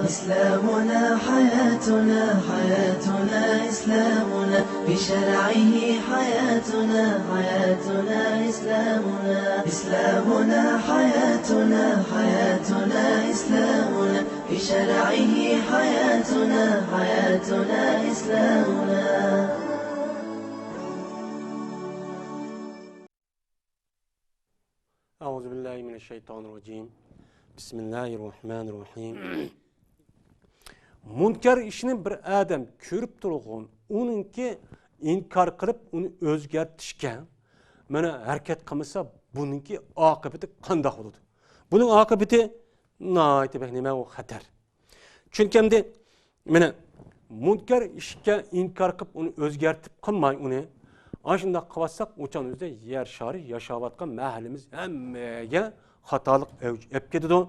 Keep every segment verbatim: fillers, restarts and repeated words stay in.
إسلامنا حياتنا، حياتنا إسلامنا، بشرعه حياتنا، حياتنا إسلامنا. إسلامنا حياتنا، حياتنا إسلامنا، بشرعه حياتنا، حياتنا إسلامنا. أعوذ بالله من الشيطان الرجيم. بسم الله الرحمن الرحيم. مۇنكەر ئىشنى بىر ئادەم كۆرۈپ تۇرغۇن، ئۇنىڭكى ئىنكار قىلىپ، ئۇنى ئۆزگەرتىشكە مانا ھەرىكەت قىلمىسا، بۇنىڭكى ئاقىۋىتى قانداق بولىدۇ؟ بۇنىڭ ئاقىۋىتى ناھايىتى بەك نېمە، ئۇ خەتەر. چۈنكى ئەمدى مانا مۇنكەر ئىشكە ئىنكار قىلىپ، ئۇنى ئۆزگەرتىپ قىلماي ئۇنى، ئاشۇنداق قىلىۋاتساق، ئۇ چاغنىڭ ئۆزىدە يەر شارى ياشاۋاتقان مەھەللىمىز ھەممىگە خاتالىق ئەۋج ئېلىپ كېتىدۇ.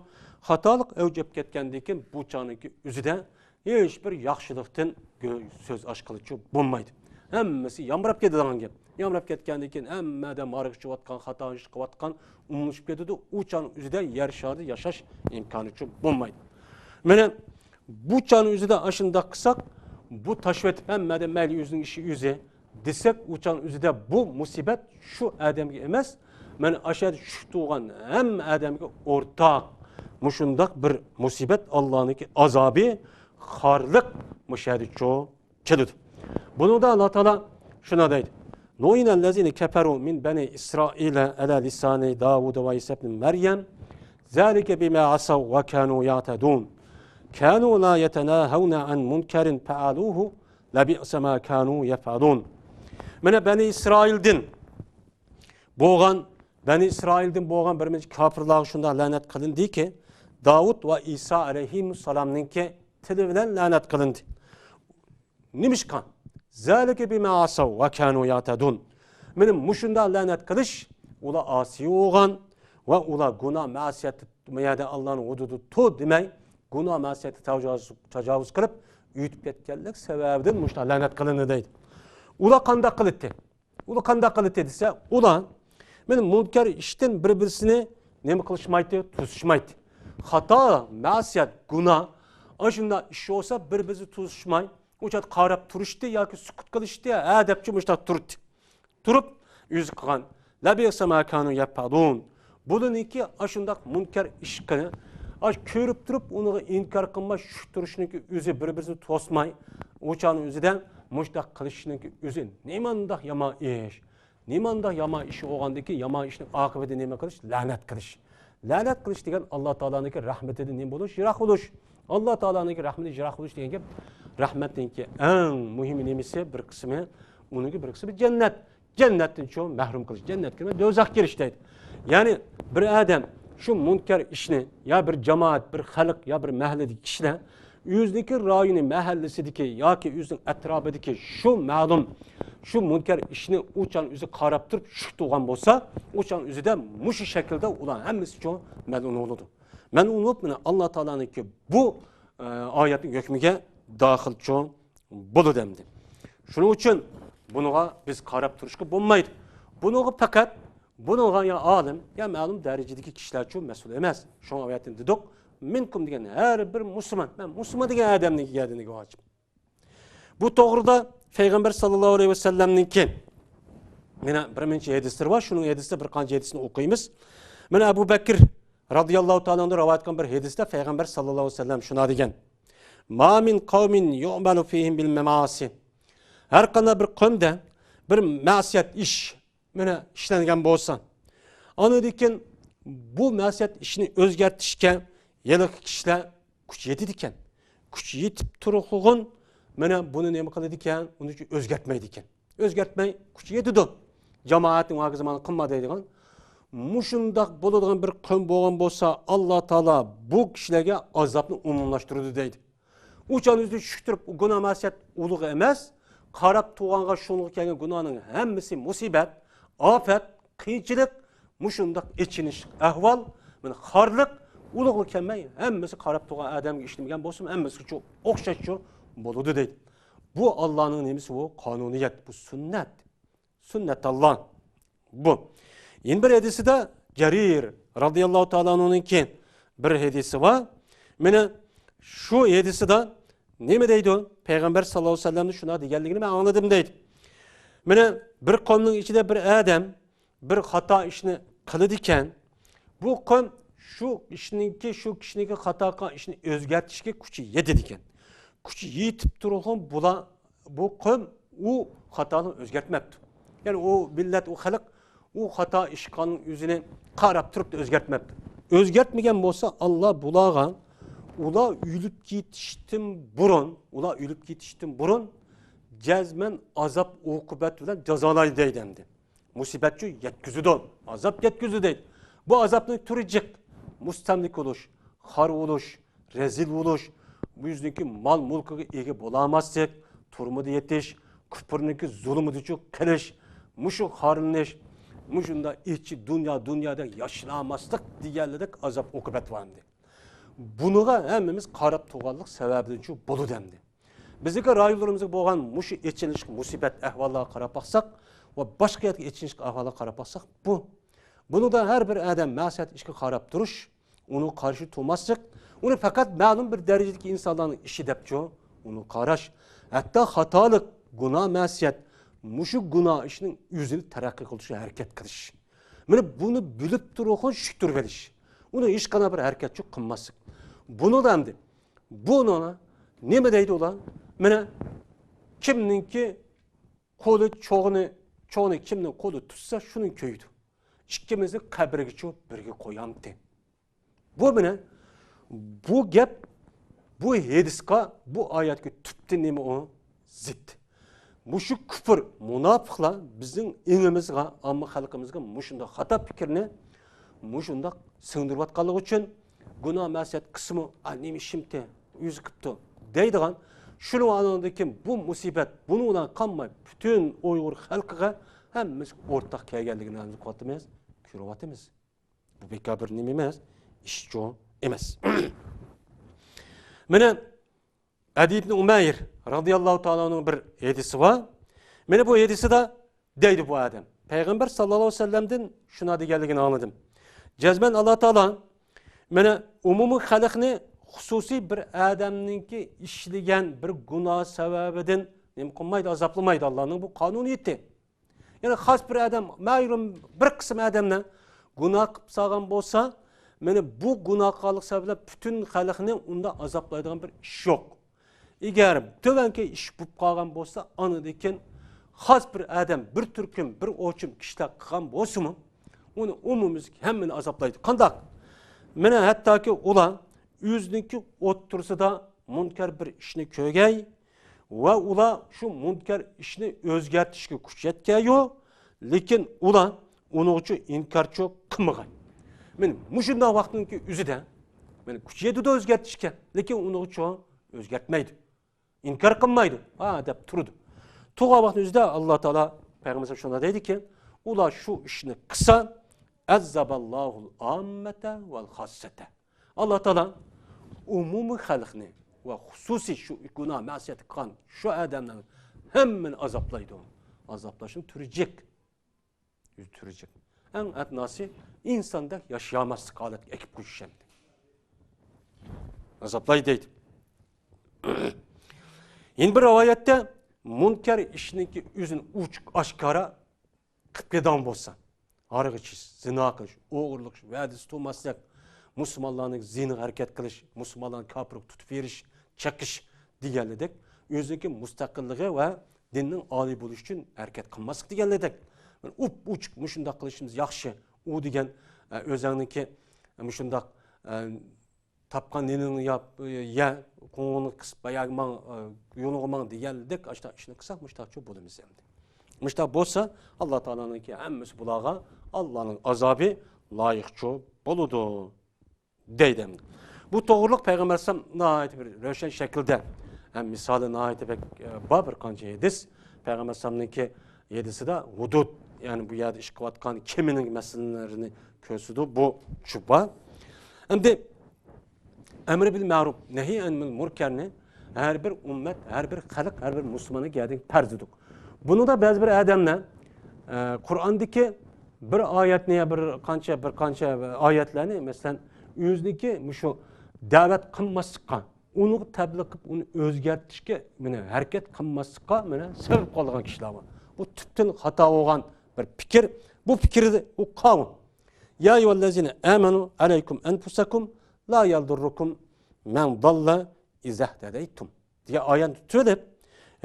خاتالىق ئەۋج ئېلىپ كەتكەندىن كېيىن، بۇ چاغنىڭكى ئۆزىدە ھېچ بىر ياخشىلىقتىن گۆ-، سۆز ئاچقىلىچۇ بولمايدۇ. ھەممىسى يامراپ كېتىدىغان گەپ. يامراپ كەتكەندىن كېيىن، ھەممە ئادەم مارىغا چۈشۈۋاتقان، خاتا ئىش قىلىۋاتقان ئۇمۇلۇشۇپ كېتىدۇ. ئۇ چاغنىڭ ئۆزىدە يەر شارىدا ياشاش ئىمكانىچۇ بولمايدۇ. مانا بۇ چاغنىڭ ئۆزىدە ئاشۇنداق قىلساق، بۇ تاشىۋېتىپ، ھەممە ئادەم مەيلى ئۆزىنىڭ ئىشى ئۆزى دېسەك، ئۇ چاغنىڭ ئۆزىدە بۇ مۇسىبەت شۇ ئادەمگە ئەمەس، مانا ئاشۇ يەردە چۈشۈپ تۇرغان ھەممە ئادەمگە ئورتاق. مۇشۇنداق بىر مۇسىبەت، ئاللانىڭكى ئازابى، خارلىق مۇشۇ يەردىچۇ كېلىدۇ. بۇنىڭدا ئاللا تائالا شۇنداق دەيدۇ: لعن الذين كفروا من بني إسرائيل على لسان داود وعيسى ابن مريم ذلك بما عصوا وكانوا يعتدون كانوا لا يتناهون عن منكر فعلوه لبئس ما كانوا يفعلون. مانا بەنى ئىسرائىلدىن بولغان، بەنى ئىسرائىلدىن بولغان بىر نەچچە كاپىرلارغا شۇنداق لەنەت قىلىندىكى، داۋۇت ۋە ئىسا ئەلەيھىمۇسسالامنىڭكى تىلى بىلەن لەنەت قىلىندى. نېمىشقا؟ ذلك بما عصوا وكانوا يعتدون. مانا مۇشۇنداق لەنەت قىلىش، ئۇلار ئاسىي بولغان ۋە ئۇلار گۇناھ مەسىيەتتە، بۇ يەردە ئاللانىڭ ھۇدۇدىدا تۇر دېمەي، گۇناھ مەسىيەتتە تاجاۋۇز، تاجاۋۇز قىلىپ ئۆتۈپ كەتكەنلىك سەۋەبىدىن مۇشۇنداق لەنەت قىلىندى دەيدۇ. ئۇلار قانداق قىلىتتى؟ ئۇلار قانداق قىلىتتى دېسە، ئۇلار مانا مۇنكەر ئىشتىن بىر-بىرسىنى نېمە قىلىشمايتتى؟ توسۇشمايتتى. خاتا، مەسىيەت، گۇناھ، ئاشۇنداق ئىش بولسا بىر-بىرسىنى توسۇشماي، ئۇ چاغدا قاراپ تۇرۇشتى ياكى سۈكۈت قىلىشتى، ھە دەپچۇ مۇشۇنداق تۇرۇتتى. تۇرۇپ ئۆزى قىلغان. لبئس ما كانوا يفعلون. بۇلىنىڭكى ئاشۇنداق مۇنكەر ئىشقىنى، ئاش كۆرۈپ تۇرۇپ ئۇنىڭغا ئىنكار قىلماي شۇ تۇرۇشنىڭكى ئۆزى، بىر-بىرسىنى توسماي، ئۇ چاغنىڭ ئۆزىدە مۇشۇنداق قىلىشنىڭكى ئۆزى نېمانداق يامان ئىش. نېمانداق يامان ئىش بولغاندىكىن، يامان ئىشنىڭ ئاقىۋىتى نېمە قىلىش؟ لەنەت قىلىش. لەنەت قىلىش دېگەن ئاللا تائالانىڭكى رەھمىتىدىن نېمە بولۇش؟ يىراق بولۇش. ئاللا تائالانىڭكى رەھمىتىدىن يىراق بولۇش دېگەن گەپ، رەھمەتنىڭكى ئەڭ مۇھىم نېمىسى، بىر قىسمى، ئۇنىڭكى بىر قىسمى جەننەت. جەننەتتىن چوڭ مەھرۇم قىلىش، جەننەتكە كىرمەي، دوزاخقا كىرىش دەيدۇ. يەنى بىر ئادەم شۇ مۇنكەر ئىشنى، يا بىر جامائەت، بىر خەلق، يا بىر مەھەللىدىكى كىشىلەر ئۆزىنىڭكى رايونى، مەھەللىسىدىكى ياكى ئۆزىنىڭ ئەتراپىدىكى شۇ مەلۇم، شۇ مۇنكەر ئىشنى ئۇ چاغ ئۆزى قاراپ تۇرۇپ چۈشۈپ تۇرغان بولسا، ئۇ چاغ ئۆزىدە مۇشۇ شەكىلدە ئۇلار ھەممىسى چوڭ مەلئۇن بولىدۇ. مەلئۇن بولۇپ، مانا ئاللا تائالانىڭكى بۇ، ئە، ئايەتنىڭ ھۆكمىگە داخىل چوڭ بولىدۇ ئەمدى. شۇنىڭ ئۈچۈن بۇنىڭغا بىز قاراپ تۇرۇشقا بولمايدۇ. بۇنىڭغا پەقەت، بۇنىڭغا يا ئالىم، يا مەلۇم دەرىجىدىكى كىشىلەرچۇ مەسئۇل ئەمەس. شۇڭا ئايەتتىن دېدۇق، مىنكۇم دېگەن ھەر بىر مۇسۇلمان، مەن مۇسۇلمان دېگەن ئادەمنىڭ گەدىنىگە ۋاجىپ. بۇ توغرىدا پەيغەمبەر ساللاللاھۇ ئەلەيھى ۋەسەللەمنىڭكى مانا بىر نەچچە ھەدىسلىرى بار. شۇنىڭ ھەدىسىدە بىر قانچە ھەدىسنى ئوقۇيمىز. مانا ئەبۇ بەكىر رازىياللاھۇ تائالا ئەنھۇ رىۋايەت قىلغان بىر ھەدىستە پەيغەمبەر ساللاللاھۇ ئەلەيھى ۋەسەللەم شۇنداق دېگەن: ما من قومين يعمل فيهم بالمعاصي. ھەر قانداق بىر قومدا بىر مەسىيەت ئىش مانا ئىشلەنگەن بولسا، ئاندىن كېيىن بۇ مەسىيەت ئىشنى ئۆزگەرتىشكە ھېلىقى كىشىلەر كۈچ يېتىدىكەن. كۈچ يېتىپ تۇرغۇن، مانا بۇنى نېمە قىلىدىكەن؟ ئۇنى ئۆزگەرتمەيدىكەن. ئۆزگەرتمەي، كۈچ يېتىدۇ. جامائەتنىڭ ھاكىزى مانا قىلما دەيدىغان. مۇشۇنداق بولىدىغان بىر قوم بولغان بولسا، ئاللا تائالا بۇ كىشىلەرگە ئازابنى ئومۇملاشتۇرىدۇ دەيدۇ. ئۇ چاغنى ئۆزى چۈشۈپ تۇرۇپ، گۇناھ مەسىيەت ئۇلۇغ ئەمەس. قاراپ تۇرغانغا شۇنىڭغا كەلگەن گۇناھنىڭ ھەممىسى مۇسىبەت، ئاپەت، قىيىنچىلىق، مۇشۇنداق ئېچىنىش ئەھۋال، مانا خارلىق ئۇلۇغلا كەلمەي، ھەممىسى قاراپ تۇرغان ئادەمگە ئىشلىمىگەن بولسىمۇ، ھەممىسىچۇ ئوخشاشچۇ بولىدۇ دەيدۇ. بۇ ئاللانىڭ نېمىسى بۇ؟ قانۇنىيەت، بۇ سۈننەت. سۈننەتاللا. بۇ. يەنە بىر ھەدىسىدە جەرىر رازىياللاھۇ تائالا ئەنھۇنىڭكى بىر ھەدىسى بار. مانا شۇ ھەدىسىدا نېمە دەيدۇ؟ پەيغەمبەر ساللاللاھۇ ئەلەيھى ۋەسەللەمنىڭ شۇنداق دېگەنلىكىنى مەن ئاڭلىدىم دەيدۇ. مانا بىر قومنىڭ ئىچىدە بىر ئادەم بىر خاتا ئىشنى قىلىدىكەن، بۇ قوم شۇ ئىشنىڭكى، شۇ كىشىنىڭكى خاتا قىلغان ئىشنى ئۆزگەرتىشكە كۈچى يېتىدىكەن. كۈچى يېتىپ تۇرغان بۇلار، بۇ قوم ئۇ خاتانى ئۆزگەرتمەپتۇ. يەنى ئۇ مىللەت، ئۇ خەلق ئۇ خاتا ئىش قىلغاننىڭ ئۆزىنى قاراپ تۇرۇپ ئۆزگەرتمەپتۇ. ئۆزگەرتمىگەن بولسا، ئاللا بۇلارغا، ئۇلار ئۆلۈپ كېتىشتىن بۇرۇن، ئۇلار ئۆلۈپ كېتىشتىن بۇرۇن جەزمەن ئازاب ئوقۇبەت بىلەن جازالايدۇ دەيدۇ ئەمدى. مۇسىبەتچۇ يەتكۈزىدۇ، ئازاب يەتكۈزىدۇ دەيدۇ. بۇ ئازابنىڭ تۈرى جىق. مۇستەملىكە بولۇش، خار بولۇش، رەزىل بولۇش، بۇ يۈزنىڭكى مال مۈلكىگە ئىگە بولالماسلىق، تۈرمىدە يېتىش، كۇپۇرنىڭكى زۇلۇمىدىچۇ قېلىش، مۇشۇ خارلىنىش، مۇشۇنداق ئىچى دۇنيا، دۇنيادا ياشىنالماسلىق دېگەنلىك ئازاب ئوقۇبەت بار ئەمدى. بۇنىڭغا ھەممىمىز قاراپ تۇرغانلىق سەۋەبىدىنچۇ بولىدۇ ئەمدى. بىزنىڭكى رايونلىرىمىزدا بولغان مۇشۇ ئېچىنىشلىق مۇسىبەت ئەھۋاللارغا قاراپ باقساق ۋە باشقا يەردىكى ئېچىنىشلىق ئەھۋاللارغا قاراپ باقساق، بۇ، بۇنىڭدا ھەر بىر ئادەم مەسىيەت ئىشقا قاراپ تۇرۇش، ئۇنىڭغا قارشى تۇرماسلىق، ئۇنى پەقەت مەلۇم بىر دەرىجىدىكى ئىنسانلارنىڭ ئىشى دەپچۇ ئۇنى قاراش، ھەتتا خاتالىق، گۇناھ، مەسىيەت، مۇشۇ گۇناھ ئىشنىڭ ئۆزىنى تەرەققىي قىلدۇرۇشقا ھەرىكەت قىلىش. مانا بۇنى بىلىپ تۇرۇپ شۈكتۈرۈۋېلىش. ئۇنى ھېچقانداق بىر ھەرىكەتچۇ قىلماسلىق. بۇنىڭدا ئەمدى، بۇنى نېمە دەيدۇ ئۇلار؟ مانا كىمنىڭكى قولى چوغىنى، چوغىنى كىمنىڭ قولى تۇتسا، شۇنىڭ كۆيىدۇ. ئىككىمىزنى قەبرىگىچۇ بىرگە قويامتى. بۇ مانا، بۇ گەپ، بۇ ھەدىسقا، بۇ ئايەتكە تۈپتە نېمە ئۇ؟ زىت. مۇشۇ كۇپۇر مۇناپىقلار بىزنىڭ ئېڭىمىزغا، ئامما خەلقىمىزگە مۇشۇنداق خاتا پىكىرنى مۇشۇنداق سىڭدۈرۈۋاتقانلىقى ئۈچۈن، گۇناھ مەسىيەت قىلسىمۇ، ئا، نېمە ئىشىمتى، ئۆزى قىپتۇ دەيدىغان، شۇنىڭ ئاندىن كېيىن بۇ مۇسىبەت بۇنىڭ بىلەن قالماي، پۈتۈن ئۇيغۇر خەلقىگە ھەممىمىزگە ئورتاق كەلگەنلىكىنى نېمە قىلىۋاتىمىز؟ كۆرۈۋاتىمىز. بۇ بىكار بىر نېمە ئەمەس، ئىشچۇ ئەمەس. مانا ئەدى ئىبن ئۇمەير رازىياللاھۇ تائالا ئەنھۇنىڭ بىر ھەدىسى بار. مانا بۇ ھەدىسىدە دەيدۇ بۇ ئادەم، پەيغەمبەر ساللاللاھۇ ئەلەيھى ۋەسەللەمدىن شۇنداق دېگەنلىكىنى ئاڭلىدىم. جەزمەن ئاللا تائالا مانا ئومۇمىي خەلقنى خۇسۇسىي بىر ئادەمنىڭكى ئىشلىگەن بىر گۇناھ سەۋەبىدىن نېمە قىلمايدۇ، ئازابلىمايدۇ. ئاللانىڭ بۇ قانۇنىيىتى. يەنى خاس بىر ئادەم، مەلۇم بىر قىسىم ئادەملەر گۇناھ قىلىپ سالغان بولسا، مانا بۇ گۇناھ قىلغانلىق سەۋەبىدىن پۈتۈن خەلقنى ئۇنداق ئازابلايدىغان بىر ئىش يوق. ئەگەر تۆۋەنكى ئىش بولۇپ قالغان بولسا، ئاندىن كېيىن خاس بىر ئادەم، بىر تۈركۈم، بىر ئوچۇم كىشىلەر قىلغان بولسىمۇ، ئۇنى ئومۇميۈزلۈك ھەممىنى ئازابلايدۇ. قانداق؟ مانا ھەتتاكى ئۇلار ئۆزىنىڭكى ئوتتۇرىسىدا مۇنكەر بىر ئىشنى كۆرگەي ۋە ئۇلار شۇ مۇنكەر ئىشنى ئۆزگەرتىشكە كۈچ يەتكەيۇ، لېكىن ئۇلار ئۇنىڭغىچۇ ئىنكارچۇ قىلمىغاي. مانا مۇشۇنداق ۋاقىتنىڭكى ئۆزىدە، مانا كۈچ يېتىدۇ ئۆزگەرتىشكە، لېكىن ئۇنىڭغىچۇ ئۆزگەرتمەيدۇ. ئىنكار قىلمايدۇ. ھا دەپ تۇرىدۇ. تۇرغان ۋاقىتنىڭ ئۆزىدە ئاللا تائالا پەيغەمبەر شۇنداق دەيدىكى، ئۇلار شۇ ئىشنى قىلسا، ئەززەبەللاھۇل ئاممەتە ۋەل خاسسەتە. ئاللا تائالا ئومۇمىي خەلقنى ۋە خۇسۇسىي شۇ گۇناھ مەسىيەت قىلغان شۇ ئادەملەرنى ھەممىنى ئازابلايدۇ. ئازابلاشنىڭ تۈرى جىق. يۈز تۈرى جىق. ئەڭ ئەدناسى ئىنساندەك ياشىيالماسلىق ھالەتكە ئەكىپ قويۇش ئەمدى. ئازابلاي دەيدۇ. يەنە بىر رىۋايەتتە مۇنكەر ئىشنىڭكى ئۆزىنى ئوچۇق ئاشكارا قىلىپ كېتىدىغان بولسا، ھاراق ئىچىش، زىنا قىلىش، ئوغرىلىق، ۋەدىسى تۇرماسلىق، مۇسۇلمانلارنىڭ زىنىغا ھەرىكەت قىلىش، مۇسۇلمانلارنى كاپىرغا تۇتۇپ بېرىش، چېقىش دېگەنلىدەك، ئۆزىنىڭكى مۇستەقىللىقى ۋە دىننىڭ ئالىي بولۇشى ئۈچۈن ھەرىكەت قىلماسلىق دېگەنلىدەك، ئوپئوچۇق مۇشۇنداق قىلىشىمىز ياخشى، ئۇ دېگەن، ئە، ئۆزەڭنىڭكى مۇشۇنداق، ئە، تاپقان نېنىڭنى ياپ، يە، قوڭۇڭنى قىسىپ، باياغى ماڭ، ئە، يولۇڭغا ماڭ دېگەنلىدەك، ئاشۇنداق ئىشنى قىلساق، مۇشۇنداقچۇ بولىمىز ئەمدى. مۇشۇنداق بولسا، ئاللا تائالانىڭكى ھەممىسى بۇلارغا ئاللانىڭ ئازابى لايىقچۇ بولىدۇ. دەيدۇ. بۇ توغرۇلۇق پەيغەمبەر ئەلەيھىسسالام ناھايىتى بىر روشەن شەكىلدە، ھەم مىسالى ناھايىتى بەك، ئە، بار بىر قانچە ھەدىس. پەيغەمبەر ئەلەيھىسسالامنىڭكى ھەدىسىدە ھۇدۇد، يەنى بۇ يەردە ئىش قىلىۋاتقان كېمىنىڭ مەسىلىلىرىنى كۆرسىتىدۇ. بۇ شۇ بار. ئەمدى ئەمرى بىل مەرۇپ، نەھى ئەنىل مۇنكەرنى ھەر بىر ئۈممەت، ھەر بىر خەلق، ھەر بىر مۇسۇلماننىڭ گەدىن پەرزىدۇر. بۇنىڭدا بەزى بىر ئادەملەر، ئە، قۇرئاندىكى بىر ئايەتنى يا بىر قانچە، بىر قانچە ئايەتلەرنى، مەسىلەن، ئۆزىنىڭكى مۇشۇ دەۋەت قىلماسلىققا، ئۇنىڭغا تەبلىغ قىلىپ، ئۇنى ئۆزگەرتىشكە، مانا، ھەرىكەت قىلماسلىققا، مانا، سەۋەب قىلىدىغان كىشىلەر بار. بۇ تۈپتىن خاتا بولغان بىر پىكىر. بۇ پىكىردە ئۇ قاۋۇم. يا أيها الذين آمنوا عليكم أنفسكم لا يضركم من ضل إذا اهتديتم دېگەن ئايەتنى تۇتۇۋېلىپ،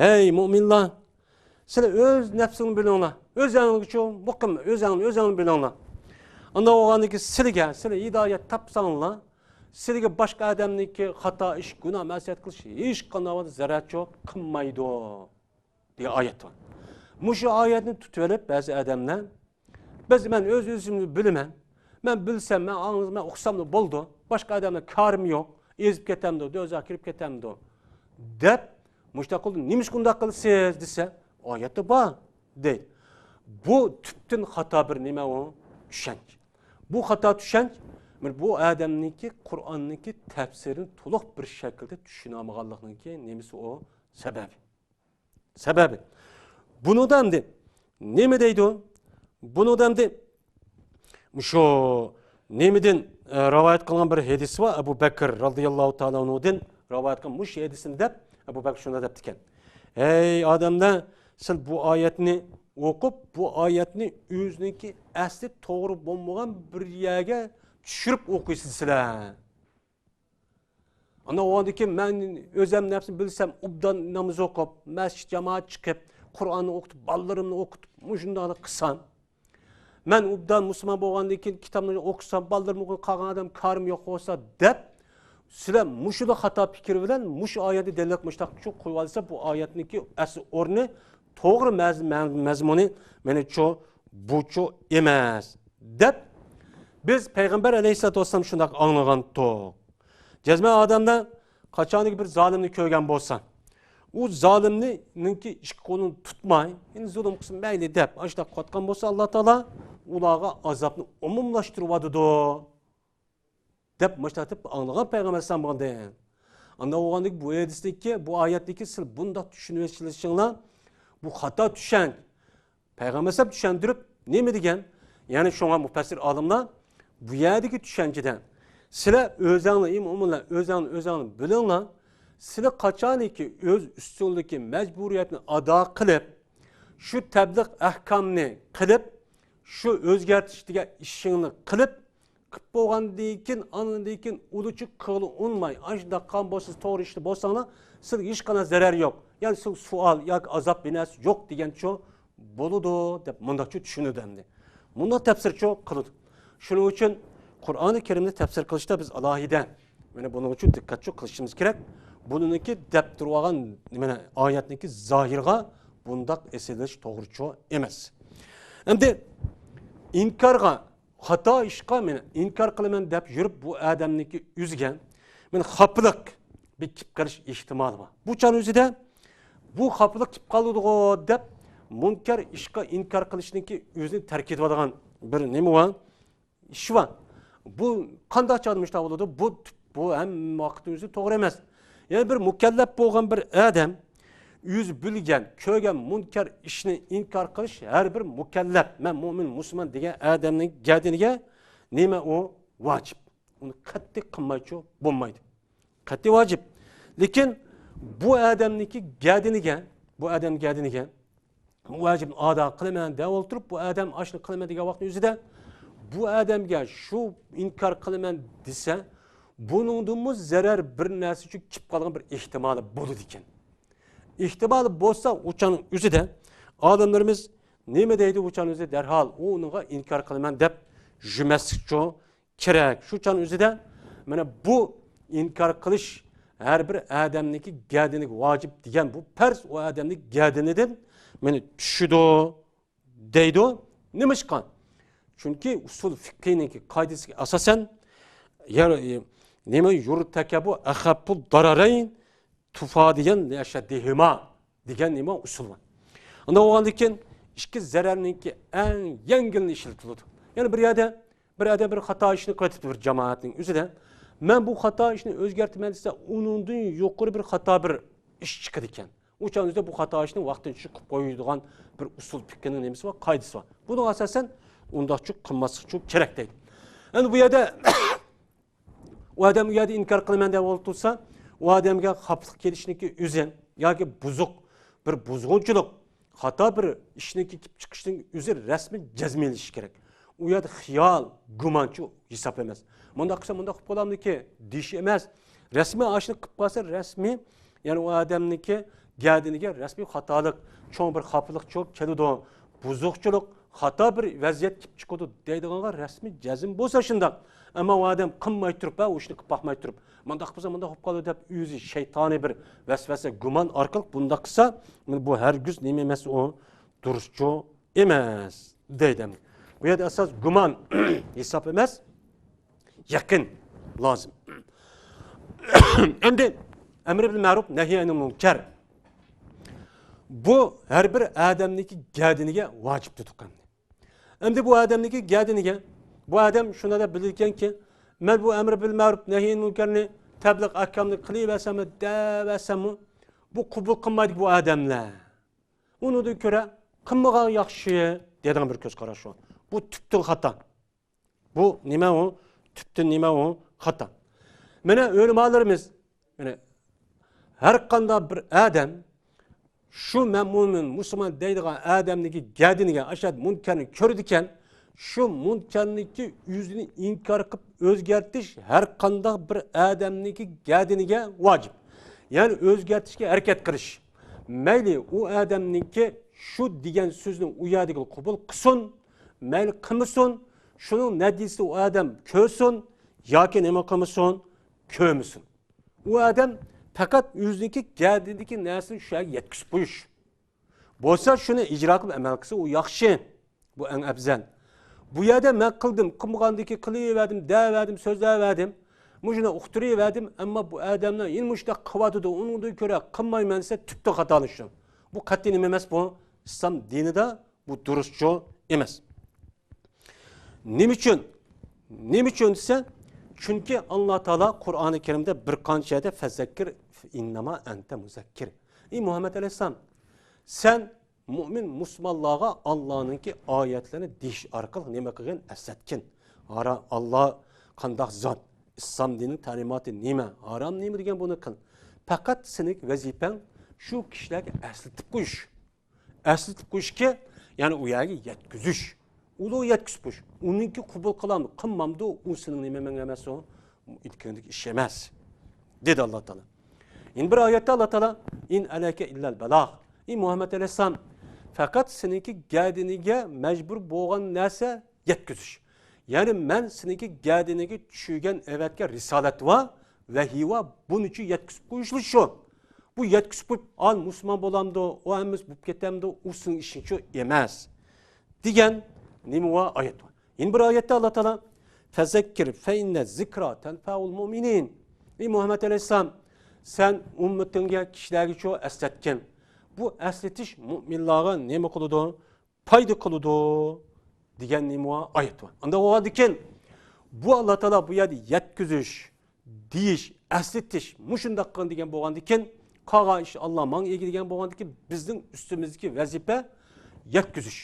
ھەي مۇئمىنلار، سىلەر ئۆز نەپسىڭنى بىلىڭلار، ئۆزەڭلىكچۇ، مۇقىم، ئۆزەڭنى، ئۆزەڭنى بىلىڭلار. ئانداق بولغاندىن كېيىن سىلىگە، سىلەر ھىدايەت تاپساڭلار، سىلىگە باشقا ئادەمنىڭكى خاتا ئىش، گۇناھ، مەسىيەت قىلىش ھېچقانداق ئەھۋالدا زەرەرچۇ قىلمايدۇ دېگەن ئايەت بار. مۇشۇ ئايەتنى تۇتۇۋېلىپ بەزى ئادەملەر، بىز، مەن ئۆز ئۆزۈمنى بىلىمەن، مەن بىلسەم، مەن ئاڭلىسام، مەن ئۇقساملا بولىدۇ، باشقا ئادەملەر كارىم يوق، ئېزىپ كېتەمدۇ، دوزاخقا كىرىپ كېتەمدۇ دەپ، مۇشۇنداق قىلدى، نېمىشقا ئۇنداق قىلىسىز دېسە، ئايەتتە بار دەيدۇ. بۇ تۈپتىن خاتا بىر نېمە ئۇ؟ چۈشەنچە. بۇ خاتا چۈشەنچە، مانا بۇ ئادەمنىڭكى قۇرئاننىڭكى تەپسىرىنى تولۇق بىر شەكىلدە چۈشىنەلمىگەنلىكنىڭكى نېمىسى ئۇ؟ سەۋەبى. سەۋەبى. بۇنىڭدا ئەمدى نېمە دەيدۇ؟ بۇنىڭدا ئەمدى مۇشۇ نېمىدىن، ئە، رىۋايەت قىلغان بىر ھەدىس بار، ئەبۇ بەكىر رازىياللاھۇ تائالا ئەنھۇدىن رىۋايەت قىلغان مۇشۇ ھەدىسنى دەپ، ئەبۇ بەكىر شۇنداق دەپتىكەن. ھەي ئادەملەر، سىلەر بۇ ئايەتنى ئوقۇپ، بۇ ئايەتنى ئۆزىنىڭكى ئەسلى توغرا بولمىغان بىر يەرگە چۈشۈرۈپ ئوقۇيسىز سىلەر. ئاندىن ئۇنىڭدىن كېيىن مەن ئۆزۈم نەپسىنى بىلسەم، ئوبدان ناماز ئوقۇپ، مەسچىت جامائەت چىقىپ، قۇرئاننى ئوقۇتۇپ، بالىلىرىمنى ئوقۇتۇپ، مۇشۇنداقلا قىلسام، مەن ئوبدان مۇسۇلمان بولغاندىن كېيىن كىتابنى ئوقۇسام، بالىلىرىم ئوقۇيدۇ، قالغان ئادەم كارىم يوق بولسا دەپ، سىلەر مۇشۇلا خاتا پىكىر بىلەن مۇشۇ ئايەتنى دەلىل قىلىپ مۇشۇنداق قويۇۋالسا، بۇ ئايەتنىڭكى ئەسلى ئورنى، توغرا مەز-، مەز-، مەزمۇنى مېنىڭچۇ بۇچۇ ئەمەس دەپ، بىز پەيغەمبەر ئەلەيھىسسالاتۇ ۋەسسالام شۇنداق ئاڭلىغانتۇق. جەزمەن ئادەملەر قاچانكى بىر زالىمنى كۆرگەن بولسا، ئۇ زالىمنىڭكى ئىككى قولىنى تۇتماي، يەنى زۇلۇم قىلسۇن مەيلى دەپ، ئاشۇنداق قىلىۋاتقان بولسا، ئاللا تائالا ئۇلارغا ئازابنى ئومۇملاشتۇرۇۋاتىدۇ دەپ مۇشۇنداق دەپ ئاڭلىغان پەيغەمبەر ئەلەيھىسسالام بولغاندىن. ئانداق بولغاندىكىن بۇ ھەدىستىكى، بۇ ئايەتتىكى سىز بۇنداق چۈشىنىۋېلىشىڭلار، بۇ خاتا چۈشەنچە. پەيغەمبەر ئەلەيھىسسالام چۈشەندۈرۈپ نېمە دېگەن؟ يەنى شۇڭا مۇپەسسىر ئالىملار بۇ يەردىكى چۈشەنچىدە، سىلەر ئۆزەڭلار، ئى مۆمىنلەر، ئۆزەڭلار، ئۆزەڭلار بىلىڭلار، سىلەر قاچانكى ئۆز ئۈستۈڭلىكى مەجبۇرىيەتنى ئادا قىلىپ، شۇ تەبلىغ ئەھكامنى قىلىپ، شۇ ئۆزگەرتىش دېگەن ئىشىڭنى قىلىپ، قىپ بولغاندىن كېيىن، ئاندىن كېيىن ئۇلىچە قىغىلى ئۇنماي، ئاشۇنداق قىلغان بولسىڭىز، توغرا ئىشتا بولساڭلار، سىلەرگە ھېچقانداق زەرەر يوق. يەنى سىلەرگە سوئال ياكى ئازاب بىر نەرسە يوق دېگەنچۇ بولىدۇ دەپ مۇنداقچۇ چۈشىنىدۇ ئەمدى. مۇنداق تەپسىرچۇ قىلىدۇ. شۇنىڭ ئۈچۈن قۇرئانى كەرىمنى تەپسىر قىلىشتا بىز ئالاھىدە، مانا بۇنىڭ ئۈچۈن دىققەتچۇ قىلىشىمىز كېرەك. بۇنىڭكى دەپ تۇرۇۋالغان، مانا ئايەتنىڭكى زاھىرىغا بۇنداق ئېسىلىش توغرىچۇ ئەمەس. ئەمدى ئىنكارغا، خاتا ئىشقا مەن ئىنكار قىلىمەن دەپ يۈرۈپ، بۇ ئادەمنىڭكى ئۆزىگە مەن خاپىلىق بىر كېلىپ قېلىش ئېھتىمالى بار. بۇ چاغ ئۆزىدە بۇ خاپىلىق كېلىپ قالىدىغۇ دەپ، مۇنكەر ئىشقا ئىنكار قىلىشنىڭكى ئۆزىنى تەرك ئېتىۋاتىدىغان بىر نېمە بار؟ ئىش بار. بۇ قانداق چاغدا مۇشۇنداق بولىدۇ؟ بۇ، بۇ ھەممە ۋاقىتتا ئۆزى توغرا ئەمەس. يەنى بىر مۇكەللەپ بولغان بىر ئادەم ئۆزى بىلگەن، كۆرگەن مۇنكەر ئىشنى ئىنكار قىلىش ھەر بىر مۇكەللەپ، مەن مۆمىن، مۇسۇلمان دېگەن ئادەمنىڭ گەدىنىگە نېمە ئۇ؟ ۋاجىپ. ئۇنى قەتئىي قىلمايچۇ بولمايدۇ. قەتئىي ۋاجىپ. لېكىن بۇ ئادەمنىڭكى گەدىنىگە، بۇ ئادەم گەدىنىگە ۋاجىپنى ئادا قىلىمەن دەپ ئولتۇرۇپ، بۇ ئادەم ئاشۇنى قىلىمەن دېگەن ۋاقىتنىڭ ئۆزىدە، بۇ ئادەمگە شۇ ئىنكار قىلىمەن دېسە، بۇنىڭدىنمۇ زەرەر بىر نەرسە ئۈچۈن كېلىپ قالغان بىر ئېھتىمالى بولىدىكەن. ئېھتىمالى بولسا، ئۇ چاغنىڭ ئۆزىدە ئالىملىرىمىز نېمە دەيدۇ؟ ئۇ چاغنىڭ ئۆزىدە دەرھال ئۇ ئۇنىڭغا ئىنكار قىلىمەن دەپ يۈرمەسلىكچۇ كېرەك. شۇ چاغنىڭ ئۆزىدە مانا بۇ ئىنكار قىلىش ھەر بىر ئادەمنىڭكى گەدىنىگە ۋاجىپ دېگەن بۇ پەرز ئۇ ئادەمنىڭ گەدىنىدىن مانا چۈشىدۇ دەيدۇ. نېمىشقا؟ چۈنكى ئۇسۇل فىقھىنىڭكى قائىدىسىگە ئاساسەن، يەر-، نېمە، يۇرتەكەبۇ ئەخەپپۇ دارارەين تۇفا دېگەن، لىئەشەددىھىما دېگەن نېمە ئۇسۇل بار. ئۇنداق بولغاندىن كېيىن ئىككى زەرەرنىڭكى ئەڭ يەڭگىلىنى ئىشلىتىلىدۇ. يەنى بىر يەردە، بىر ئادەم بىر خاتا ئىشنى قىلىۋېتىپتۇ بىر جامائەتنىڭ ئۆزىدە. مەن بۇ خاتا ئىشنى ئۆزگەرتىمەن دېسە، ئۇنىڭدىن يۇقىرى بىر خاتا بىر ئىش چىقىدىكەن. ئۇ چاغنىڭ ئۆزىدە بۇ خاتا ئىشنى ۋاقتىنچە قىلىپ قويىدىغان بىر ئۇسۇل پىقھىنىڭ نېمىسى بار، قائىدىسى بار. بۇنىڭغا ئاساسەن ئۇنداقچۇ قىلماسلىقچۇ كېرەك دەيدۇ. ئەمدى بۇ يەردە ئۇ ئادەم ئۇ يەردە ئىنكار قىلىمەن دەپ ئولتۇرسا، ئۇ ئادەمگە خاپىلىق كېلىشنىڭكى ئۆزى ياكى بۇزۇق بىر بۇزغۇنچىلىق، خاتا بىر ئىشنىڭكى كېلىپ چىقىشنىڭ ئۆزى رەسمىي جەزملىنىشى كېرەك. ئۇ يەردە خىيال، گۇمانچۇ ھېساب ئەمەس. مۇنداق قىلسا مۇنداق قىلىپ بولامدىكى دېيىش ئەمەس. رەسمىي ئاشۇنى قىلىپ قالسا رەسمىي، يەنى ئۇ ئادەمنىڭكى گەدىنىگە رەسمىي خاتالىق، چوڭ بىر خاپىلىقچۇ كېلىدۇ، بۇزۇقچىلىق، خاتا بىر ۋەزىيەت كېلىپ چىقىدۇ دەيدىغانغا رەسمىي جەزم بولسا شۇنداق. ئەمما ئۇ ئادەم قىلماي تۇرۇپ، ھە، ئۇ ئىشنى قىلىپ باقماي تۇرۇپ، مۇنداق قىلسا مۇنداق بولۇپ قالىدۇ دەپ ئۆزى شەيتانىي بىر ۋەسۋەسە، گۇمان ئارقىلىق بۇنداق قىلسا، بۇ ھەرگىز نېمە ئەمەس، ئۇ دۇرۇسچۇ ئەمەس دەيدۇ. بۇ يەردە ئاساس گۇمان ھېساب ئەمەس، يەقىن لازىم. ئەمدى ئەمر بىل مەرۇپ، نەھي ئەنىل مۇنكەر. بۇ ھەر بىر ئادەمنىڭكى گەدىنىگە ۋاجىپ تۇتۇق ئەمدى. ئەمدى بۇ ئادەمنىڭكى گەدىنىگە، بۇ ئادەم شۇنى دەپ بىلىدىكەنكى، مەن بۇ ئەمر بىل مەرۇپ، نەھي ئەنىل مۇنكەرنى، تەبلىغ ئەھكامنى قىلىۋەرسەممۇ، دەۋەرسەممۇ، بۇ قوبۇل قىلمايدۇ بۇ ئادەملەر. ئۇنىڭدىن كۆرە قىلمىغان ياخشى دەيدىغان بىر كۆز قاراش بار. بۇ تۈپتىن خاتا. بۇ نېمە ئۇ؟ تۈپتىن نېمە ئۇ؟ خاتا. مانا ئۆلىمالىرىمىز، مانا ھەر قانداق بىر ئادەم شۇ مەن مۇئمىن، مۇسۇلمان دەيدىغان ئادەمنىڭكى گەدىنىگە ئاشۇ مۇنكەرنى كۆرىدىكەن، شۇ مۇنكەرنىڭكى ئۆزىنى ئىنكار قىلىپ ئۆزگەرتىش ھەر قانداق بىر ئادەمنىڭكى گەدىنىگە ۋاجىپ. يەنى ئۆزگەرتىشكە ھەرىكەت قىلىش. مەيلى ئۇ ئادەمنىڭكى شۇ دېگەن سۆزنى ئۇ يەردىكى قوبۇل قىلسۇن، مەيلى قىلمىسۇن، شۇنىڭ نەتىجىسىنى ئۇ ئادەم كۆرسۇن ياكى نېمە قىلمىسۇن، كۆرمىسۇن. ئۇ ئادەم پەقەت ئۆزىنىڭكى گەدىنىدىكى نەرسىنى شۇ يەرگە يەتكۈزۈپ قويۇش. بولسا شۇنى ئىجرا قىلىپ ئەمەل قىلسا ئۇ ياخشى. بۇ ئەڭ ئەۋزەل. بۇ يەردە مەن قىلدىم، قىلمىغاندىكى قىلىۋەردىم، دەۋەردىم، سۆزلەۋەردىم، مۇشۇنى ئۇقتۇرۇۋەردىم، ئەمما بۇ ئادەملەر يەنە مۇشۇنداق قىلىۋاتىدۇ، ئۇنىڭدىن كۆرە قىلمايمەن دېسە تۈپتىن خاتالىشىدۇ. بۇ قەتئىي نېمە ئەمەس بۇ؟ ئىسلام دىنىدا بۇ دۇرۇسچۇ ئەمەس. نېمە ئۈچۈن؟ نېمە ئۈچۈن دېسە، چۈنكى ئاللا تائالا قۇرئانى كەرىمدە بىر قانچە يەردە فەزەككىر ئىننەما ئەنتە مۇزەككىر. ئى مۇھەممەد ئەلەيھىسسالام، سەن مۇئمىن مۇسۇلمانلارغا ئاللانىڭكى ئايەتلىرىنى دېيىش ئارقىلىق نېمە قىلغىن؟ ئەسلەتكىن. ھارا، ئاللا قانداق زات؟ ئىسلام دىنىنىڭ تەلىماتى نېمە؟ ھارام نېمە دېگەن بۇنى قىل. پەقەت سېنىڭ ۋەزىپەڭ شۇ كىشىلەرگە ئەسلىتىپ قويۇش. ئەسلىتىپ قويۇشكى، يەنى ئۇ يەرگە يەتكۈزۈش. ئۇلارغا يەتكۈزۈپ قويۇش. ئۇنىڭكى قوبۇل قىلامدۇ، قىلمامدۇ، ئۇ سېنىڭ نېمەڭ ئەمەس ئۇ. ئىلكىڭدىكى ئىش ئەمەس. دېدى ئاللا تائالا. يەنە بىر ئايەتتە ئاللا تائالا، ئىن ئەلەيكە ئىللەل بەلاغ. ئى مۇھەممەد ئەلەيھىسسالام، پەقەت سېنىڭكى گەدىنىگە مەجبۇر بولغان نەرسە يەتكۈزۈش. يەنى مەن سېنىڭكى گەدىنىگە چۈشۈرگەن ئەۋەتكەن رىسالەت ۋە ۋەھىي ۋە بۇنىڭچۇ يەتكۈزۈپ قويۇشلا شۇ. بۇ يەتكۈزۈپ قويۇپ، ئال مۇسۇلمان بولامدۇ، ئۇ ھەممىسى بولۇپ كېتەمدۇ، ئۇ سېنىڭ ئىشىڭچۇ ئەمەس. دېگەن نېمە ۋە ئايەت بار. يەنە بىر ئايەتتە ئاللا تائالا، فەزەككىر فەئىننە زىكرا تەنفەئۇل مۇئمىنىن. ئى مۇھەممەد ئەلەيھىسسالام، سەن ئۈممىتىڭگە، كىشىلەرگىچۇ ئەسلەتكىن. بۇ ئەسلىتىش مۇئمىنلارغا نېمە قىلىدۇ؟ پايدا قىلىدۇ دېگەن نېمە بار؟ ئايەت بار. ئانداق بولغاندىكىن، بۇ ئاللا تائالا بۇ يەردە يەتكۈزۈش، دېيىش، ئەسلىتىش، مۇشۇنداق قىل دېگەن بولغاندىكىن، قالغان ئىش ئاللا ماڭا ئىگە دېگەن بولغاندىكىن، بىزنىڭ ئۈستىمىزدىكى ۋەزىپە يەتكۈزۈش.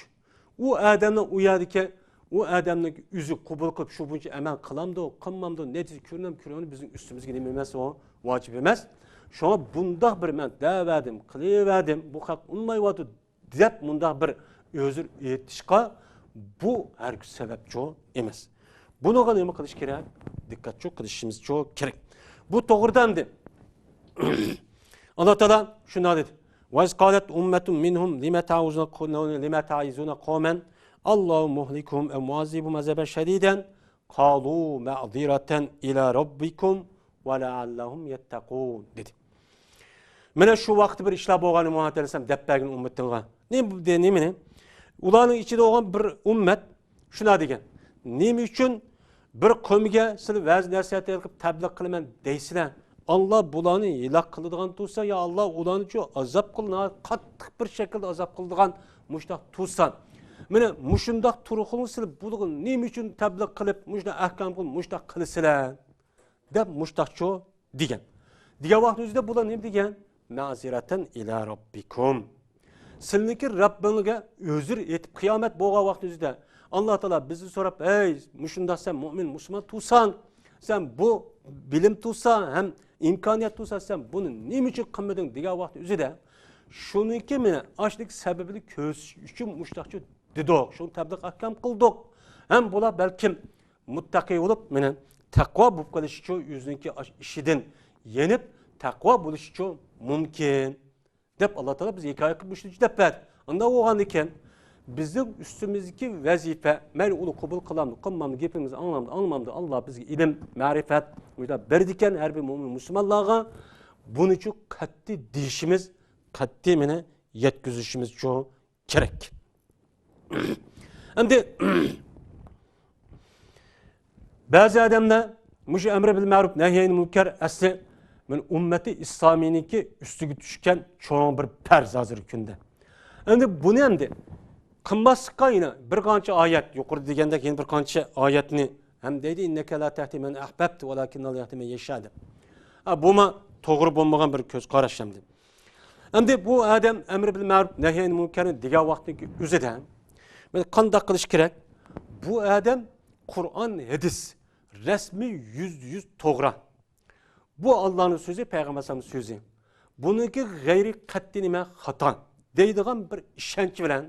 ئۇ ئادەمنىڭ ئۇ يەردىكى، ئۇ ئادەمنىڭ ئۆزى قوبۇل قىلىپ، شۇ بويىچە ئەمەل قىلامدۇ، قىلمامدۇ، نەتىجە كۆرۈنەم، كۆرۈنمەم، بىزنىڭ ئۈستىمىزگە نېمە ئەمەس ئۇ؟ ۋاجىپ ئەمەس. شۇڭا بۇنداق بىر مەن دەۋەردىم، قىلىۋەردىم، بۇ خەق ئۇنىمايۋاتىدۇ دەپ مۇنداق بىر ئۆزۈر ئېيتىشقا بۇ ھەرگىز سەۋەبچۇ ئەمەس. بۇنىڭغا نېمە قىلىش كېرەك؟ دىققەتچۇ قىلىشىمىزچۇ كېرەك. بۇ توغرىدا ئەمدى ئاللا تائالا شۇنداق دېدى. وَإِذْ قَالَتْ أُمَّةٌ مِّنْهُمْ لِمَ تَعِظُونَ، لِمَ تَعِظُونَ قَوْمًا اللَّهُ مُهْلِكُهُمْ أَوْ مُعَذِّبُهُمْ عَذَابًا شَدِيدًا قَالُوا مَعْذِرَةً إِلَىٰ رَبِّكُمْ وَلَعَلَّهُمْ يَتَّقُونَ دېدى. مانا شۇ ۋاقىتتا بىر ئىشلار بولغان، مۇھەممەد ئەلەيھىسسالام دەپ بەرگەن ئۈممىتىڭغا. نېمە، نېمىنى؟ ئۇلارنىڭ ئىچىدە بولغان بىر ئۈممەت شۇنداق دېگەن. نېمە ئۈچۈن بىر قەۋمگە سىلەر ۋەز نەسىھەت قىلىپ تەبلىغ قىلىمەن دەيسىلەر؟ ئاللا بۇلارنى ھالاك قىلىدىغان تۇرسا، يا ئاللا ئۇلارنى شۇ ئازاب قىل، ناھايىتى قاتتىق بىر شەكىلدە ئازاب قىلىدىغان مۇشۇنداق تۇرسا. مانا مۇشۇنداق تۇرغىنىڭ سىلەر بۇلارغا نېمە ئۈچۈن تەبلىغ قىلىپ، مۇشۇنداق ئەھكام قىلىپ، مۇشۇنداق قىلىسىلەر؟ دەپ مۇشتاقچۇ دېگەن. دېگەن ۋاقىتنىڭ ئۆزىدە بۇلار نېمە دېگەن؟ مەزىرەتەن ئىلە رەببىكۇم. سىلىنىڭكى رەببىڭگە ئۆزۈر ئېيتىپ، قىيامەت بولغان ۋاقىتنىڭ ئۆزىدە ئاللا تائالا بىزدىن سوراپ، ھەي، مۇشۇنداق سەن مۇئمىن، مۇسۇلمان تۇرسان، سەن بۇ بىلىم تۇرسان ھەم ئىمكانىيەت تۇرسا، سەن بۇنى نېمە ئۈچۈن قىلمىدىڭ دېگەن ۋاقىت ئۆزىدە، شۇنىڭكى مېنى ئاشۇندىكى سەۋەبىنى كۆرسىتىش ئۈچۈن مۇشۇنداقچە دېدۇق، شۇنى تەبلىغ ئەھكام قىلدۇق. ھەم بۇلار بەلكىم مۇتتەقى بولۇپ، مېنى تەقۋا بولۇپ قېلىشى ئۈچۈن، ئۆزىنىڭكى ئىشىدىن يېنىپ، تەقۋا بولۇشى ئۈچۈن مۇمكىن، دەپ ئاللا تائالا بىزگە ھېكايە قىلىپ مۇشۇنى دەپ بەردى. ئۇنداق بولغاندىكىن، بىزنىڭ ئۈستىمىزدىكى ۋەزىپە، مەيلى ئۇنى قوبۇل قىلامدۇ، قىلمامدۇ، گېپىمىزنى ئاڭلامدۇ، ئاڭلىمامدۇ، ئاللا بىزگە ئىلىم، مەرىپەت، مۇشۇنداق بېرىدىكەن ھەر بىر مۆمىن مۇسۇلمانلارغا بۇنىچۇ قەتئىي دېيىشىمىز، قەتئىي مېنى يەتكۈزۈشىمىزچۇ كېرەك. ئەمدى بەزى ئادەملەر مۇشۇ ئەمرى بىل مەرۇپ نەھيەينى مۇنكەر ئەسلى مەن ئۈممەتى ئىسلامىينىڭكى ئۈستىگە چۈشكەن چوڭ بىر پەرز ھازىرقى كۈندە. ئەمدى بۇنى ئەمدى قىلماسلىققا يەنە بىر قانچە ئايەت، يۇقىرىدا دېگەندەك يەنە بىر قانچە ئايەتنى ھەم دەيدۇ، «ئىننەكە لا تەھدى مەن ئەھبەبتە ۋەلاكىنناللاھۇ يەھدى مەن يەشا» دەپ. ھە، بۇمۇ توغرا بولمىغان بىر كۆز قاراش ئەمدى. ئەمدى بۇ ئادەم ئەمرى بىل مەرۇپ نەھيەن مۇنكەرنى دېگەن ۋاقىتنىڭ ئۆزىدە، مەن قانداق قىلىش كېرەك؟ بۇ ئادەم قۇرئان، ھەدىس، رەسمىي يۈزدە يۈز توغرا. بۇ ئاللانىڭ سۆزى، پەيغەمبەر ئەلەيھىسسالامنىڭ سۆزى. بۇنىڭكى غەيرىي قەتئىي نېمە خاتا دەيدىغان بىر ئىشەنچ بىلەن،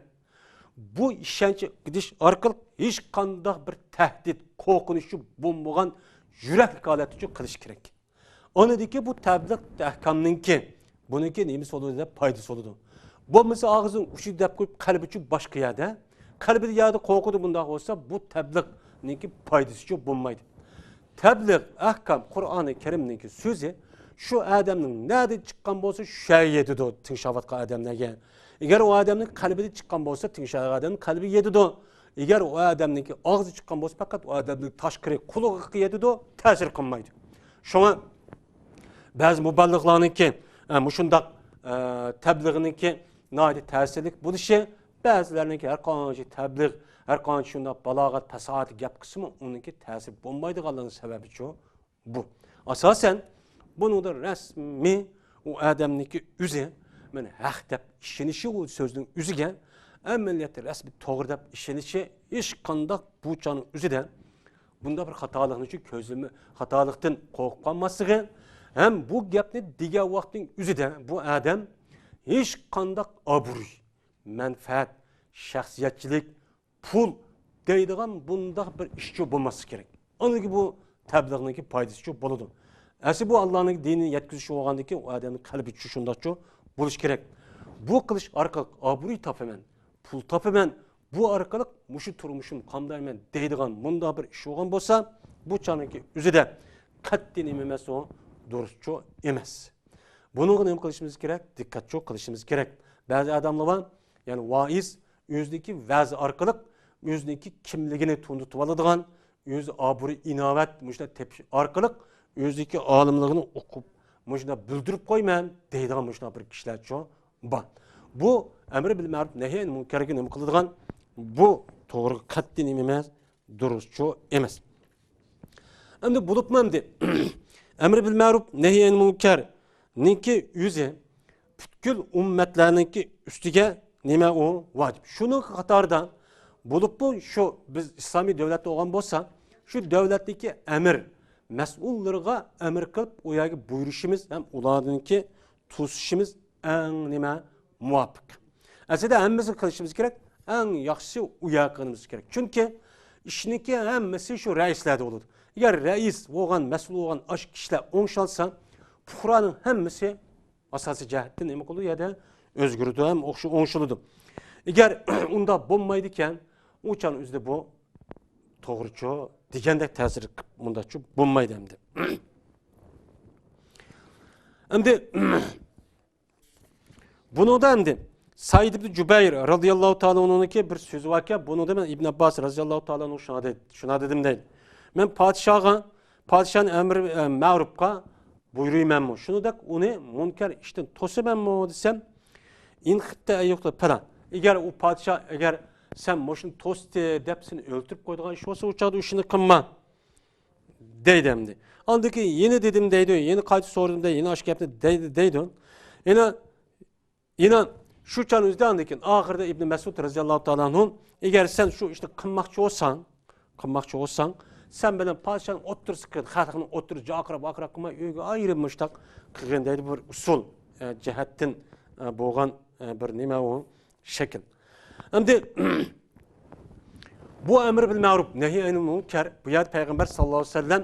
بۇ ئىشەنچ ئېتىش ئارقىلىق ھېچقانداق بىر تەھدىت، قورقۇنچى بولمىغان يۈرەكلىك ھالەتتە قىلىش كېرەك. ئاندىكى بۇ تەبلىغ ئەھكامنىڭكى، بۇنىڭكى نېمىسى بولىدۇ دەپ پايدىسى بولىدۇ. بولمىسا ئاغزىنىڭ ئۇچى دەپ قويۇپ، قەلبى ئۈچۈن باشقا يەردە، قەلبى يەردە قورقىدۇ. بۇنداق بولسا بۇ تەبلىغنىڭكى پايدىسىچۇ بولمايدۇ. تەبلىغ ئەھكام قۇرئانى كەرىمنىڭكى سۆزى شۇ ئادەمنىڭ نەدىن چىققان بولسا شۇ يەرگە يېتىدۇ تىڭشاۋاتقان ئادەملەرگە. ئەگەر ئۇ ئادەمنىڭ قەلبىدىن چىققان بولسا تىڭشاۋاتقان ئادەمنىڭ قەلبىگە يېتىدۇ. ئەگەر ئۇ ئادەمنىڭكى ئاغزى چىققان بولسا پەقەت ئۇ ئادەمنىڭ تاشقىرى قۇلىقىغا يېتىدۇ، تەسىر قىلمايدۇ. شۇڭا بەزى مۇبەللىغلارنىڭكى، ئە، مۇشۇنداق، ئە، تەبلىغنىڭكى ناھايىتى تەسىرلىك بولۇشى، بەزىلەرنىڭكى ھەر قانچە تەبلىغ، ھەر قانچە شۇنداق بالاغەت، پاساھەت گەپ قىلسىمۇ، ئۇنىڭكى تەسىرى بولمايدىغانلىقىنىڭ سەۋەبىچۇ بۇ. ئاساسەن، بۇنىڭدا رەسمىي ئۇ ئادەمنىڭكى ئۆزى، مەن ھەق دەپ ئىشىنىشى، ئۇ سۆزنىڭ ئۆزىگە ئەمەلىيەتتە رەسمىي توغرا دەپ ئىشىنىشى، ھېچقانداق بۇ چاغنىڭ ئۆزىدە بۇنداق بىر خاتالىقنى كۆزلىمە، خاتالىقتىن قورقۇپ قالماسلىقى ھەم بۇ گەپنى دېگەن ۋاقىتنىڭ ئۆزىدە بۇ ئادەم ھېچقانداق ئابرۇي، مەنپەئەت، شەخسىيەتچىلىك، پۇل دەيدىغان بۇنداق بىر ئىشچۇ بولماسلىقى كېرەك. ئاندىكى بۇ تەبلىغنىڭكى پايدىسىچۇ بولىدۇ. ئەسلى بۇ ئاللانىڭ دىنىنى يەتكۈزۈش بولغاندىكى ئۇ ئادەمنىڭ قەلبىچۇ شۇنداقچۇ بولۇشى كېرەك. بۇ قىلىش ئارقىلىق ئابرۇي تاپىمەن، پۇل تاپىمەن، بۇ ئارقىلىق مۇشۇ تۇرمۇشۇم قامدايمەن دەيدىغان مۇنداق بىر ئىش بولغان بولسا، بۇ چاغنىڭكى ئۆزىدە قەتئىي نېمە ئەمەس ئۇ، دۇرۇسچۇ ئەمەس. بۇنىڭغا نېمە قىلىشىمىز كېرەك؟ دىققەتچۇ قىلىشىمىز كېرەك. بەزى ئادەملەر بار، يەنى ۋائىز ئۆزىنىڭكى ۋەز ئارقىلىق ئۆزىنىڭكى كىملىكىنى تونۇتۇۋالىدىغان، ئۆز ئابرۇي ئىناۋەت مۇشۇنداق تېپىش ئارقىلىق ئۆزىنىڭكى ئالىملىقىنى ئوقۇپ، مۇشۇنداق بىلدۈرۈپ قويىمەن دەيدىغان مۇشۇنداق بىر كىشىلەرچۇ بار. بۇ ئەمرى بىل مەرۇپ نەھيەن مۇنكەرگە نېمە قىلىدىغان؟ بۇ توغرا قەتئىي نېمە ئەمەس، دۇرۇسچۇ ئەمەس. ئەمدى بولۇپمۇ ئەمدى ئەمرى بىل مەرۇپ نەھيەن مۇنكەرنىڭكى ئۆزى پۈتكۈل ئۈممەتلەرنىڭكى ئۈستىگە نېمە ئۇ ۋاجىپ. شۇنىڭ قاتارىدا بولۇپمۇ شۇ بىز ئىسلامىي دۆلەتتە بولغان بولسا، شۇ دۆلەتتىكى ئەمىر مەسئۇللىرىغا ئەمىر قىلىپ، ئۇ يەرگە بۇيرۇشىمىز ھەم ئۇلاردىنكى توسۇشىمىز ئەڭ نېمە مۇۋاپىق. ئەسلىدە ھەممىسىنى قىلىشىمىز كېرەك، ئەڭ ياخشىسى ئۇ يەرگە قىلىشىمىز كېرەك. چۈنكى ئىشنىڭكى ھەممىسى شۇ رەئىسلەردە بولىدۇ. ئەگەر رەئىس بولغان، مەسئۇل بولغان ئاشۇ كىشىلەر ئوڭشالسا، پۇقرانىڭ ھەممىسى ئاساسىي جەھەتتىن نېمە قىلىدۇ؟ يەردە ئۆزگىرىدۇ ھەم ئوخشا-، ئوڭشىلىدۇ. ئەگەر ئۇنداق بولمايدىكەن، ئۇ چاغنىڭ ئۆزىدە بۇ توغرىچۇ دېگەندەك تەسىر قىلىپ مۇنداقچۇ بولمايدۇ ئەمدى. ئەمدى بۇنىڭدا ئەمدى سەئىد ئىبن جۇبەير رازىياللاھۇ تائالا ئەنھۇنىڭكى بىر سۆزى باركەن، بۇنىڭدا مەن ئىبن ئابباس رازىياللاھۇ تائالا ئەنھۇ شۇنداق دېدى، شۇنداق دېدىم دەيدۇ. مەن پادىشاھقا، پادىشاھنىڭ ئەمرى، ئە، مەرۇپقا بۇيرۇيمەنمۇ؟ شۇنىڭدەك ئۇنى مۇنكەر ئىشتىن توسىمەنمۇ دېسەم، ئىن خىفتە ئەن يۇقتەل پەلا. ئەگەر ئۇ پادىشاھ، ئەگەر سەن مۇشۇنى توستى دەپ سېنى ئۆلتۈرۈپ قويىدىغان ئىش بولسا، ئۇ چاغدا ئىشنى قىلما دەيدۇ ئەمدى. ئاندىن كېيىن يەنە دېدىم دەيدۇ، يەنە قايتا سورىدىم دەيدۇ، يەنە ئاشۇ گەپنى دەيدۇ، دەيدۇ. يەنە، يەنە شۇ چاغنىڭ ئۆزىدە ئاندىن كېيىن ئاخىرىدا ئىبنى مەسئۇد رازىياللاھۇ تائالا ئەنھۇ، ئەگەر سەن شۇ ئىشنى قىلماقچى بولساڭ، قىلماقچى بولساڭ، سەن بىلەن پادىشاھنىڭ ئوتتۇرىسىغا كىرىپ، خەلقنىڭ ئوتتۇرىسىغا جاقىراپ ۋاقىراپ قىلماي، ئۆيگە ئايرىپ مۇشتاق قىلغىن دەيدۇ، بىر ئۇسۇل، ئە، جەھەتتىن، ئە، بولغان، ئە، بىر نېمە ئۇ شەكىل. ئەمدى بۇ ئەمر بىل مەرۇپ، نەھي ئەنىل مۇنكەر، بۇ يەردە پەيغەمبەر ساللاللاھۇ ئەلەيھى ۋەسەللەم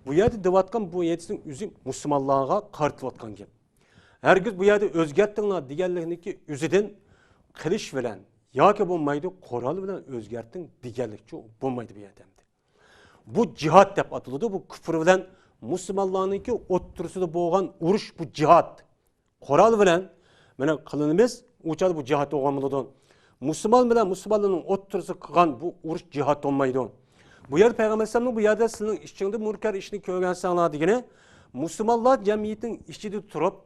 بۇ يەردە دەۋاتقان بۇ ھەدىسنىڭ ئۆزى مۇسۇلمانلارغا قارىتىلىۋاتقان گەپ. ھەرگىز بۇ يەردە ئۆزگەرتىڭلار دېگەنلىكنىڭكى ئۆزىدىن قىلىش بىلەن ياكى بولمايدۇ، قورال بىلەن ئۆزگەرتىڭ دېگەنلىكچۇ بولمايدۇ بۇ يەردە ئەمدى. بۇ جىھاد دەپ ئاتىلىدۇ. بۇ كۇپۇر بىلەن مۇسۇلمانلارنىڭكى ئوتتۇرىسىدا بولغان ئۇرۇش، بۇ جىھاد. قورال بىلەن مانا قىلىنىمىز، ئۇ چاغدا بۇ جىھاد بولغان بولىدۇ. مۇسۇلمان بىلەن مۇسۇلمانلارنىڭ ئوتتۇرىسىدا قىلغان بۇ ئۇرۇش جىھاد بولمايدۇ. بۇ يەردە پەيغەمبەر ئەلەيھىسسالامنىڭ بۇ يەردە سىلەرنىڭ ئىچىڭدە مۇنكەر ئىشنى كۆرگەنسەڭلار دېگىنى، مۇسۇلمانلار جەمئىيىتىنىڭ ئىچىدە تۇرۇپ،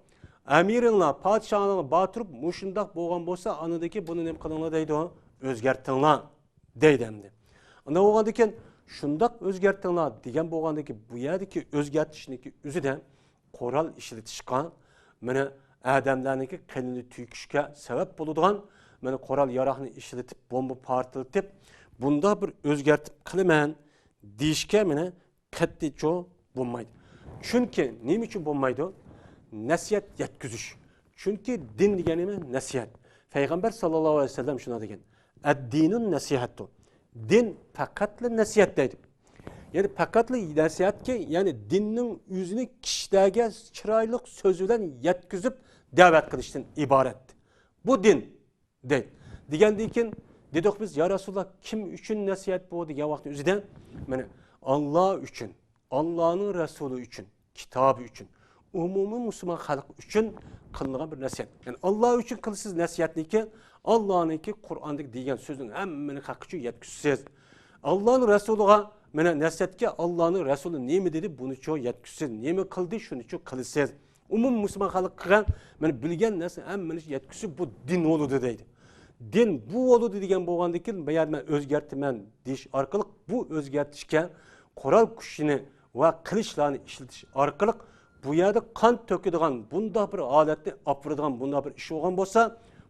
ئەمىرىڭلار، پادىشاھلىرىڭلار بار تۇرۇپ، مۇشۇنداق بولغان بولسا، ئاندىن كېيىن بۇنى نېمە قىلىڭلار دەيدۇ، ئۆزگەرتىڭلار دەيدۇ ئەمدى. ئانداق بولغاندىن كېيىن شۇنداق ئۆزگەرتىڭلار دېگەن بولغاندىن كېيىن، بۇ يەردىكى ئۆزگەرتىشنىڭكى ئۆزىدە قورال ئىشلىتىشقا، مانا ئادەملەرنىڭكى قېنىنى تۆكۈشكە سەۋەب بولىدىغان، مانا قورال ياراغنى ئىشلىتىپ، بومبا پارتلىتىپ، بۇنداق بىر ئۆزگەرتىپ قىلىمەن دېيىشكە مانا قەتئىيچۇ بولمايدۇ. چۈنكى نېمە ئۈچۈن بولمايدۇ؟ نەسىھەت يەتكۈزۈش. چۈنكى دىن دېگەن نېمە؟ نەسىھەت. پەيغەمبەر ساللاللاھۇ ئەلەيھى ۋەسەللەم شۇنداق دېگەن، ئەددىنۇ نەسىھەتۇ. دىن پەقەتلا نەسىھەت دەيدۇ. يەنى پەقەتلا نەسىھەتكە، يەنى دىننىڭ ئۆزىنى كىشىلەرگە چىرايلىق سۆز بىلەن يەتكۈزۈپ دەۋەت قىلىشتىن ئىبارەت. بۇ دىن دەيدۇ. دېگەندىن كېيىن دېدۇق بىز، يا رەسۇلاللا، كىم ئۈچۈن نەسىھەت بۇ دېگەن ۋاقىتنىڭ ئۆزىدە، مانا، ئاللا ئۈچۈن، ئاللانىڭ رەسۇلى ئۈچۈن، كىتابى ئۈچۈن، ئومۇمىي مۇسۇلمان خەلق ئۈچۈن قىلىنغان بىر نەسىھەت. يەنى ئاللا ئۈچۈن قىلىسىز نەسىھەتنىكى، ئاللانىڭكى قۇرئاندىكى دېگەن سۆزنىڭ ھەممىنى خەلق ئۈچۈن يەتكۈزىسىز. ئاللانىڭ رەسۇلىغا مانا نەسىھەتكە، ئاللانىڭ رەسۇلى نېمە دېدى، بۇنىچۇ يەتكۈزىسىز، نېمە قىلدى، شۇنىچۇ قىلىسىز. ئومۇم مۇسۇلمان خەلققە مانا بىلگەن نەرسە ھەممىنى يەتكۈزسە، بۇ دىن بولىدۇ دەيدۇ. دىن بۇ بولىدۇ دېگەن بولغاندىن كېيىن، بۇ يەردە مەن ئۆزگەرتىمەن دېيىش ئارقىلىق، بۇ ئۆزگەرتىشكە قورال كۈچىنى ۋە قىلىچلارنى ئىشلىتىش ئارقىلىق، بۇ يەردە قان تۆكىدىغان بۇنداق بىر ھالەتنى ئاپىرىدىغان بۇنداق بىر ئىش بولغان بولسا،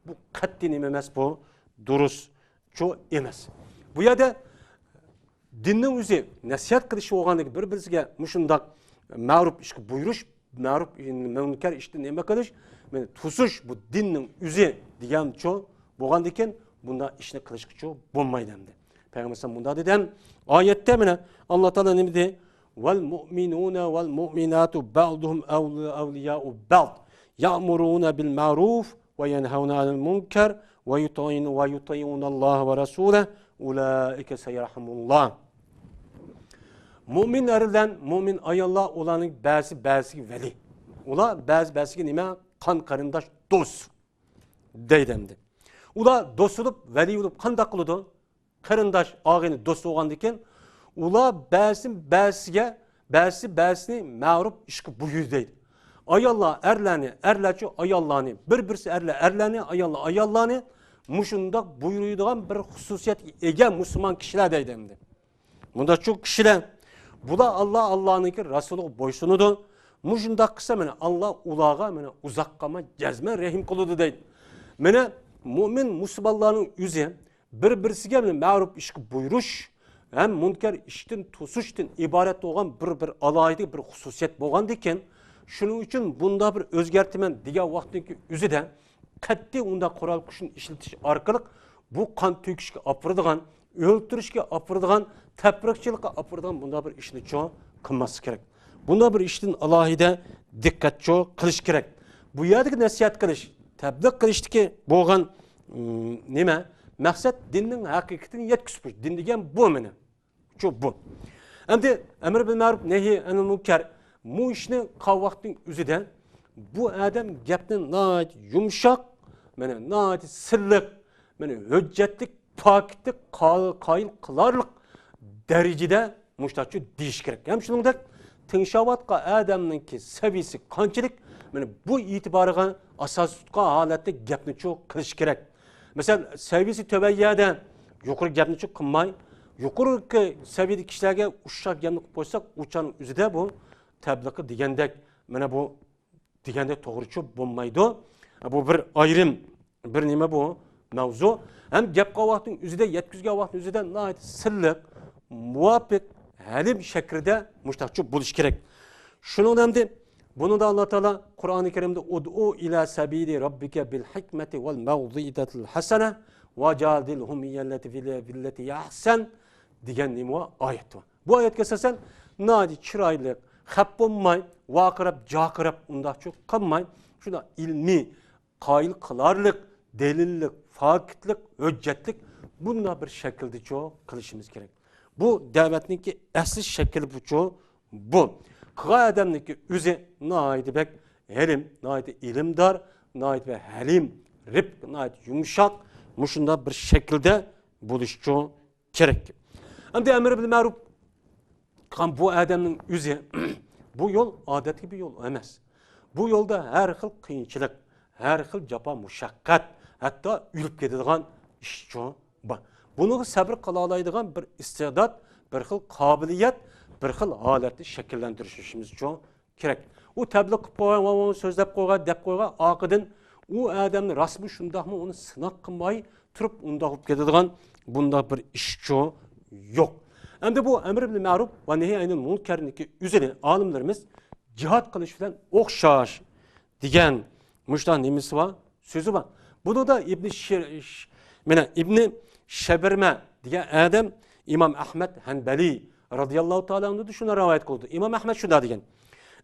بۇ قەتئىي نېمە ئەمەس، بۇ دۇرۇس چۇ ئەمەس. بۇ يەردە دىننىڭ ئۆزى نەسىھەت قىلىش بولغاندىكىن، بىر-بىرسىگە مۇشۇنداق مەرۇپ ئىشقا بۇيرۇش، مەرۇپ، مۇنكەر ئىشتىن نېمە قىلىش، مانا توسۇش، بۇ دىننىڭ ئۆزى دېگەنچۇ بولغاندىكىن، بۇنداق ئىشنى قىلىشقىچۇ بولمايدۇ ئەمدى. پەيغەمبەر مۇنداق دېدى ھەم، ئايەتتە مانا ئاللا تائالا نېمە دېدى؟ ۋەل مۇئمىنۇنە ۋەل مۇئمىناتۇ بەئزۇھۇم ئەۋلىيائۇ بەئز. يەئمۇرۇنە بىل مەرۇف ۋە يەنھەۋنە ئەنىل مۇنكەر ۋە يۇتىئۇنە، ۋە يۇتىئۇنەللاھە ۋە رەسۇلەھ، ئۇلائىكە سەيەرھەمۇھۇمۇللاھ. مۇئمىن ئەرلەر، مۇئمىن ئاياللار، ئۇلارنىڭ بەزى بەزىسىگە ۋەلى. ئۇلار بەزى بەزىسىگە نېمە؟ قان قېرىنداش، دوست دەيدۇ ئەمدى. ئۇلار دوست بولۇپ، ۋەلى بولۇپ قانداق قىلىدۇ؟ قېرىنداش، ئاغىنە، دوست بولغاندىن كېيىن، ئۇلار بەزىسى بەزىسىگە، بەزىسى بەزىسىنى مەرۇپ ئىشقا بۇيرۇيدۇ دەيدۇ. ئاياللار ئەرلەرنى، ئەرلەرچۇ ئاياللارنى، بىر-بىرسى ئەرلەر ئەرلەرنى، ئاياللار ئاياللارنى مۇشۇنداق بۇيرۇيدىغان بىر خۇسۇسىيەتكە ئىگە مۇسۇلمان كىشىلەر دەيدۇ ئەمدى. مۇنداقچۇ كىشىلەر، بۇلار ئاللا، ئاللانىڭكى رەسۇلىغا بويسۇنىدۇ. مۇشۇنداق قىلسا، مانا، ئاللا ئۇلارغا، مانا، ئۇزاق قالماي جەزمەن رەھىم قىلىدۇ دەيدۇ. مانا، مۇئمىن مۇسۇلمانلارنىڭ ئۆزى بىر-بىرسىگە، مانا، مەرۇپ ئىشقا بۇيرۇش ھەم مۇنكەر ئىشتىن توسۇشتىن ئىبارەت بولغان بىر، بىر ئالاھىدە بىر خۇسۇسىيەت بولغاندىكىن، شۇنىڭ ئۈچۈن بۇنداق بىر ئۆزگەرتىمەن دېگەن ۋاقىتنىڭكى ئۆزىدە، قەتئىي ئۇنداق قورال كۈچنى ئىشلىتىش ئارقىلىق بۇ قان تۆكۈشكە ئاپىرىدىغان، ئۆلتۈرۈشكە ئاپىرىدىغان، تەپرىقىچىلىققا ئاپىرىدىغان بۇنداق بىر ئىشنىچۇ قىلماسلىق كېرەك. بۇنداق بىر ئىشتىن ئالاھىدە دىققەتچۇ قىلىش كېرەك. بۇ يەردىكى نەسىھەت قىلىش، تەبلىغ قىلىشتىكى بولغان، ئىم، نېمە؟ مەقسەت دىننىڭ ھەقىقىتىنى يەتكۈزۈپ قويۇش. دىن دېگەن بۇ مېنىڭ. شۇ بۇ. ئەمدى ئەمر بىل مەرۇپ، نەھى ئەنىل مۇنكەر. مۇ ئىشنى قىلغان ۋاقىتنىڭ ئۆزىدە بۇ ئادەم گەپنى ناھايىتى يۇمشاق، مانا ناھايىتى سىرلىق، مانا ھۆججەتلىك، پاكىتلىق، قا-، قايىل قىلارلىق دەرىجىدە مۇشتاچۇ دېيىش كېرەك. ھەم شۇنىڭدەك تىڭشاۋاتقان ئادەمنىڭكى سەۋىيىسى قانچىلىك، مانا بۇ ئېتىبارىغا ئاساس تۇتقان ھالەتتە گەپنىچۇ قىلىش كېرەك. مەسىلەن، سەۋىيىسى تۆۋەن يەردە يۇقىرى گەپنىچۇ قىلماي، يۇقىرىقى سەۋىيەدىكى كىشىلەرگە ئوخشاش گەپنى قىلىپ قويساق، ئۇ چاغنىڭ ئۆزىدە بۇ تەبلىغقا دېگەندەك، مانا بۇ دېگەندەك توغرىچۇ بولمايدۇ. بۇ بىر ئايرىم، بىر نېمە بۇ مەۋزۇ. ھەم گەپ قىلغان ۋاقىتنىڭ ئۆزىدە، يەتكۈزگەن ۋاقىتنىڭ ئۆزىدە ناھايىتى سىرلىق، مۇۋاپىق، ھەلىم شەكلىدە مۇشۇنداقچە بولۇشى كېرەك. شۇنىڭدىن ئەمدى بۇنىڭدا ئاللا تائالا قۇرئانى كەرىمدە «ئۇدئۇ ئىلا سەبىلى رەببىكە بىل ھىكمەتى ۋەل مەۋئىزەتىل ھەسەنە ۋەجادىلھۇم بىللەتى ھىيە ئەھسەن» دېگەن نېمە بار؟ ئايەت بار. بۇ ئايەتكە ئاساسەن ناھايىتى چىرايلىق، خەپ بولماي، ۋارقىراپ، جارقىراپ ئۇنداقچە قىلماي، شۇنداق ئىلمىي، قايىل قىلارلىق، دەلىللىق، فاكىتلىق، ھۆججەتلىك بۇنداق بىر شەكىلدىچۇ قىلىشىمىز كېرەك. بۇ دەۋەتنىڭكى ئەسلى شەكلى بۇچۇ بۇ. قىلغان ئادەمنىڭكى ئۆزى ناھايىتى بەك ھەلىم، ناھايىتى ئىلىمدار، ناھايىتى بەك ھەلىم، رىپق، ناھايىتى يۇمشاق، مۇشۇنداق بىر شەكىلدە بولۇشىچۇ كېرەك. ئەمدى ئەمر بىل مەرۇپ قىلغان بۇ ئادەمنىڭ ئۆزى، بۇ يول ئادەتتىكى بىر يول ئەمەس. بۇ يولدا ھەر خىل قىيىنچىلىق، ھەر خىل جاپا مۇشەققەت، ھەتتا ئۆلۈپ كېتىدىغان ئىشچۇ بار. بۇنىڭغا سەبر قىلالايدىغان بىر ئىستىدات، بىر خىل قابىلىيەت، بىر خىل ھالەتنى شەكىللەندۈرۈشىمىزچۇ كېرەك. ئۇ تەبلىغ قىلىپ قويغان، ۋاۋ، ۋاۋ سۆزلەپ قويغان، دەپ قويغان، ئارقىدىن ئۇ ئادەمنى راستمۇ شۇنداقمۇ ئۇنى سىناق قىلماي تۇرۇپ ئۇنداق بولۇپ كېتىدىغان بۇنداق بىر ئىشچۇ يوق. ئەمدى بۇ ئەمر بىل مەرۇپ ۋە نەھى ئەنىل مۇنكەرنىڭكى ئۆزىنى ئالىملىرىمىز جىھاد قىلىش بىلەن ئوخشاش دېگەن مۇشۇنداق نېمىسى بار؟ سۆزى بار. بۇنىڭدا ئىبنى شىر-، ش-، مانا ئىبنى شەبرمە دېگەن ئادەم ئىمام ئەھمەد ھەنبەلى رازىياللاھۇ تائالا ئەنھۇدىن شۇنداق رىۋايەت قىلىدۇ. ئىمام ئەھمەد شۇنداق دېگەن: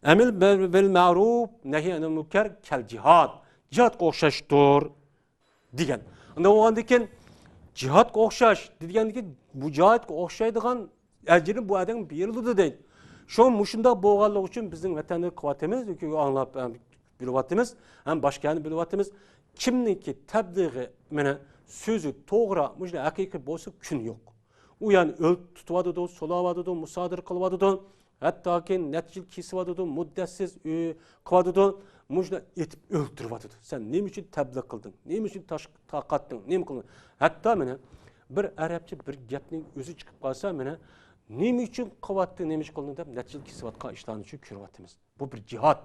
«ئەمر بىل مەرۇپ، نەھي ئەنىل مۇنكەر كەل جىھاد.» جىھادقا ئوخشاشتۇر دېگەن. ئۇنداق بولغاندىن كېيىن جىھادقا ئوخشاش دېگەندىن كېيىن مۇجاھىدقا ئوخشايدىغان ئەجرى بۇ ئادەمگە بېرىلىدۇ دەيدۇ. شۇ مۇشۇنداق بولغانلىقى ئۈچۈن بىزنىڭ ۋەتەندە قىلىۋاتىمىز، ياكى ئاڭلاپ، ئە، بىلىۋاتىمىز، ھەم باشقا يەرنى بىلىۋاتىمىز. كىمنىڭكى تەبلىغى، مانا، سۆزى توغرا، مۇشۇنداق ھەقىقىي بولسا كۈن يوق. ئۇ يەرنى ئۆلتۈرۈۋاتىدۇ، سولاۋاتىدۇ، مۇسادىرە قىلىۋاتىدۇ. ھەتتاكى نەچچە يىل كېسىۋاتىدۇ، مۇددەتسىز ئۆ-، قىلىۋاتىدۇ، مۇشۇنداق ئېتىپ ئۆلتۈرۈۋاتىدۇ. سەن نېمە ئۈچۈن تەبلىغ قىلدىڭ؟ نېمە ئۈچۈن تاش-، تارقاتتىڭ؟ نېمە قىلدىڭ؟ ھەتتا مانا بىر ئەرەبچە بىر گەپنىڭ ئۆزى چىقىپ قالسا، مانا نېمە ئۈچۈن قىلىۋاتتىڭ، نېمە ئۈچۈن قىلدىڭ دەپ نەچچە يىل كېسىۋاتقان ئىشلارنى شۇ كۆرۈۋاتىمىز. بۇ بىر جىھاد.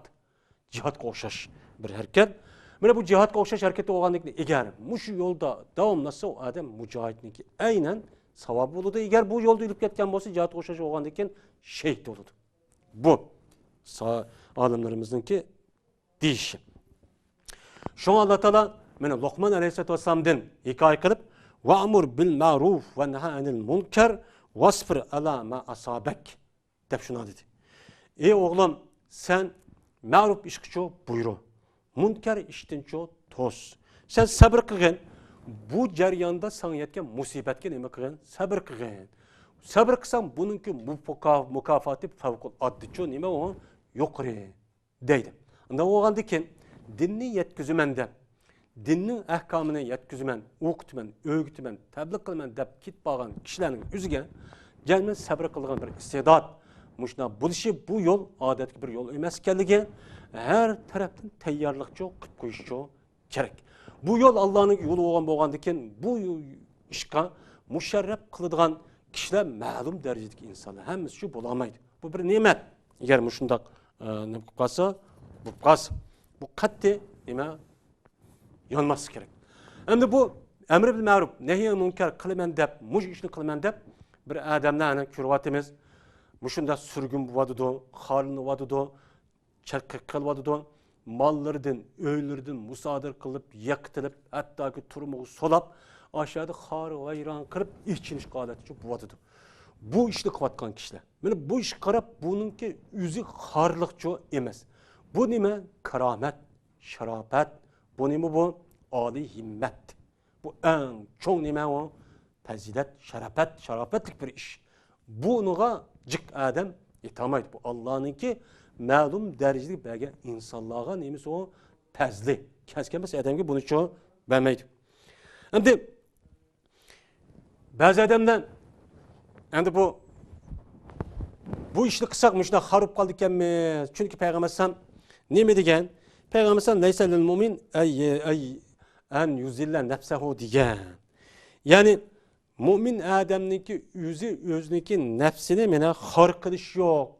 جىھادقا ئوخشاش بىر ھەرىكەت. مانا بۇ جىھادقا ئوخشاش ھەرىكەت بولغاندىن كېيىن، ئەگەر مۇشۇ يولدا داۋاملاشسا، ئۇ ئادەم مۇجاھىدنىڭكى ئەينەن ساۋابى بولىدۇ. ئەگەر بۇ يولدا ئۆلۈپ كەتكەن بولسا، جىھادقا ئوخشاش بولغاندىن كېيىن شېھىت بولىدۇ. بۇ سا-، ئالىملىرىمىزنىڭكى دېيىشى. شۇڭا ئاللا تائالا مانا لوقمان ئەلەيھىسسالاتۇ ۋەسسالامدىن ھېكايە قىلىپ، «ۋەئمۇر بىل مەرۇف ۋە نەھى ئەنىل مۇنكەر ۋەسبىر ئەلا ما ئاسابەك» دەپ شۇنداق دېدى. «ئەي ئوغلۇم، سەن مەرۇپ ئىشقىچۇ بۇيرۇ، مۇنكەر ئىشتىنچۇ توس. سەن سەبر قىلغىن، بۇ جەرياندا ساڭا يەتكەن مۇسىبەتكە نېمە قىلغىن؟ سەبر قىلغىن. سەبر قىلساڭ، بۇنىڭكى مۇكا-، مۇكاپاتى فەۋقۇلئاددىچۇ، نېمە ئۇ؟ يۇقىرى» دەيدۇ. ئۇنداق بولغاندىكىن، دىننى يەتكۈزىمەن دەپ، دىننىڭ ئەھكامىنى يەتكۈزىمەن، ئوقۇتىمەن، ئۆگىتىمەن، تەبلىغ قىلىمەن دەپ كېتىپ بارغان كىشىلەرنىڭ ئۆزىگە جەزمەن سەبرى قىلىدىغان بىر ئىستىدات، مۇشۇنداق بولۇشى، بۇ يول ئادەتتىكى بىر يول ئەمەس ئىكەنلىكى، ھەر تەرەپتىن تەييارلىقچۇ قىلىپ قويۇشچۇ كېرەك. بۇ يول ئاللانىڭ يولى بولغان بولغاندىكىن، بۇ ئىشقا مۇشەررەپ قىلىدىغان كىشىلەر مەلۇم دەرىجىدىكى ئىنسانلار، ھەممىسى شۇ بولالمايدۇ. بۇ بىر نېمەت. ئەگەر مۇشۇنداق، ئە، نېمە قىلىپ قالسا، بولۇپ قالسا، بۇ قەتئىي نېمە يانماسلىق كېرەك. ئەمدى بۇ ئەمر بىل مەرۇپ، نەھي مۇنكەر قىلىمەن دەپ، مۇشۇ ئىشنى قىلىمەن دەپ، بىر ئادەملەرنى كۆرۈۋاتىمىز. مۇشۇنداق سۈرگۈن بولۇۋاتىدۇ، خارلىنىۋاتىدۇ، چەك قېلىۋاتىدۇ، ماللىرىدىن، ئۆيلىرىدىن مۇسادىرە قىلىپ، يىقىتىلىپ، ھەتتاكى تۈرمىگە سولاپ، ئاشۇ يەردە خار ۋەيران قىلىپ، ئېچىنىشقا ھالەتچە بولۇۋاتىدۇ. بۇ ئىشنى قىلىۋاتقان كىشىلەر. مانا بۇ ئىشقا قاراپ، بۇنىڭكى ئۆزى خارلىقچۇ ئەمەس. بۇ نېمە؟ كارامەت، شاراپەت. بۇ نېمە بۇ؟ ئالىي ھىممەت. بۇ ئەڭ چوڭ نېمە ئۇ؟ پەزىلەت، شەرەپەت، شاراپەتلىك بىر ئىش. بۇنىڭغا جىق ئادەم يېتەلمەيدۇ. بۇ ئاللانىڭكى مەلۇم دەرىجىدە بەرگەن ئىنسانلارغا نېمىسى ئۇ؟ پەزلى. كەس كەلمەس ئادەمگە بۇنىچۇ بەرمەيدۇ. ئەمدى بەزى ئادەملەر، ئەمدى بۇ، بۇ ئىشنى قىلساق مۇشۇنداق خار بولۇپ قالىدىكەنمىز. چۈنكى پەيغەمبەر ئەلەيھىسسالام نېمە دېگەن؟ پەيغەمبەر ئەلەيھىسسالام، «لەيسە لىل مۇئمىن ئەي، ئەي، ئەن يۇزىللە نەفسەھۇ» دېگەن. يەنى مۇئمىن ئادەمنىڭكى ئۆزى ئۆزىنىڭكى نەپسىنى مانا خار قىلىش يوق.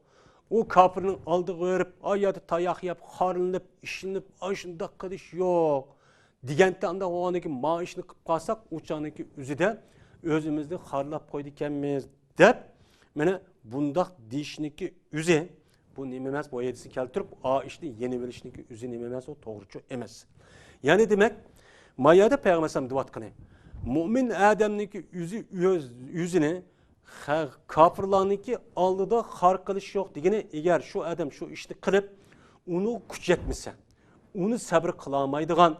ئۇ كاپىرنىڭ ئالدىغا بېرىپ، ئا يەردە تاياق يەپ، خارلىنىپ، ئىشلىنىپ، ئاشۇنداق قىلىش يوق. دېگەنتى ئانداق بولغاندىكىن، ما ئىشنى قىلىپ قالساق، ئۇ چاغنىڭكى ئۆزىدە ئۆزىمىزنى خارلاپ قويىدىكەنمىز دەپ، مانا بۇنداق دېيىشنىكى ئۆزى، بۇ نېمە ئەمەس، بۇ ھەدىسنى كەلتۈرۈپ، ئا ئىشنى يېنىۋېلىشنىكى ئۆزى نېمە ئەمەس، ئۇ توغرىچۇ ئەمەس. يەنى دېمەك، ما يەردە پەيغەمبەر ئەلەيھىسسالام دېۋاتقىنى، مۇئمىن ئادەمنىڭكى ئۆزى، ئۆز-، ئۆزىنى خە-، كاپىرلارنىڭكى ئالدىدا خار قىلىش يوق دېگىنى، ئەگەر شۇ ئادەم شۇ ئىشنى قىلىپ، ئۇنىڭغا كۈچ يەتمىسە، ئۇنى سەبرى قىلالمايدىغان،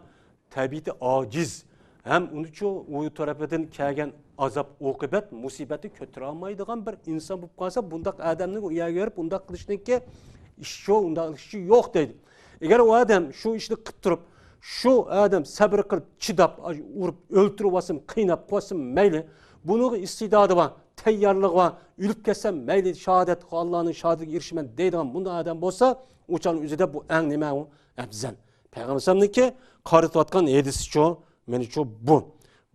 تەبىئىتى ئاجىز ھەم ئۇنىچۇ ئۇ تەرىپىدىن كەلگەن ئازاب، ئوقۇبەت، مۇسىبەتنى كۆتۈرەلمەيدىغان بىر ئىنسان بولۇپ قالسا، بۇنداق ئادەمنى ئۇ يەرگە بېرىپ ئۇنداق قىلىشنىڭكى ئىشى يوق، ئۇنداق ئىشى يوق دەيدۇ. ئەگەر ئۇ ئادەم شۇ ئىشنى قىلىپ تۇرۇپ، شۇ ئادەم سەبرى قىلىپ، چىداپ، ئۇرۇپ ئۆلتۈرۈۋالسىمۇ، قىيناپ قويسىمۇ مەيلى، بۇنىڭغا ئىستىدادى بار، تەييارلىقى بار، ئۆلۈپ كەتسەم مەيلى، شاھادەتكە، ئاللانىڭ شاھادىتىگە ئېرىشىمەن دەيدىغان بۇنداق ئادەم بولسا، ئۇ چاغنىڭ ئۆزىدە بۇ ئەڭ نېمە ئۇ؟ ئەپزەل. پەيغەمبەر ئەلەيھىسسالامنىڭكى قارىتىۋاتقان ھەدىسىچۇ، مېنىچۇ بۇ.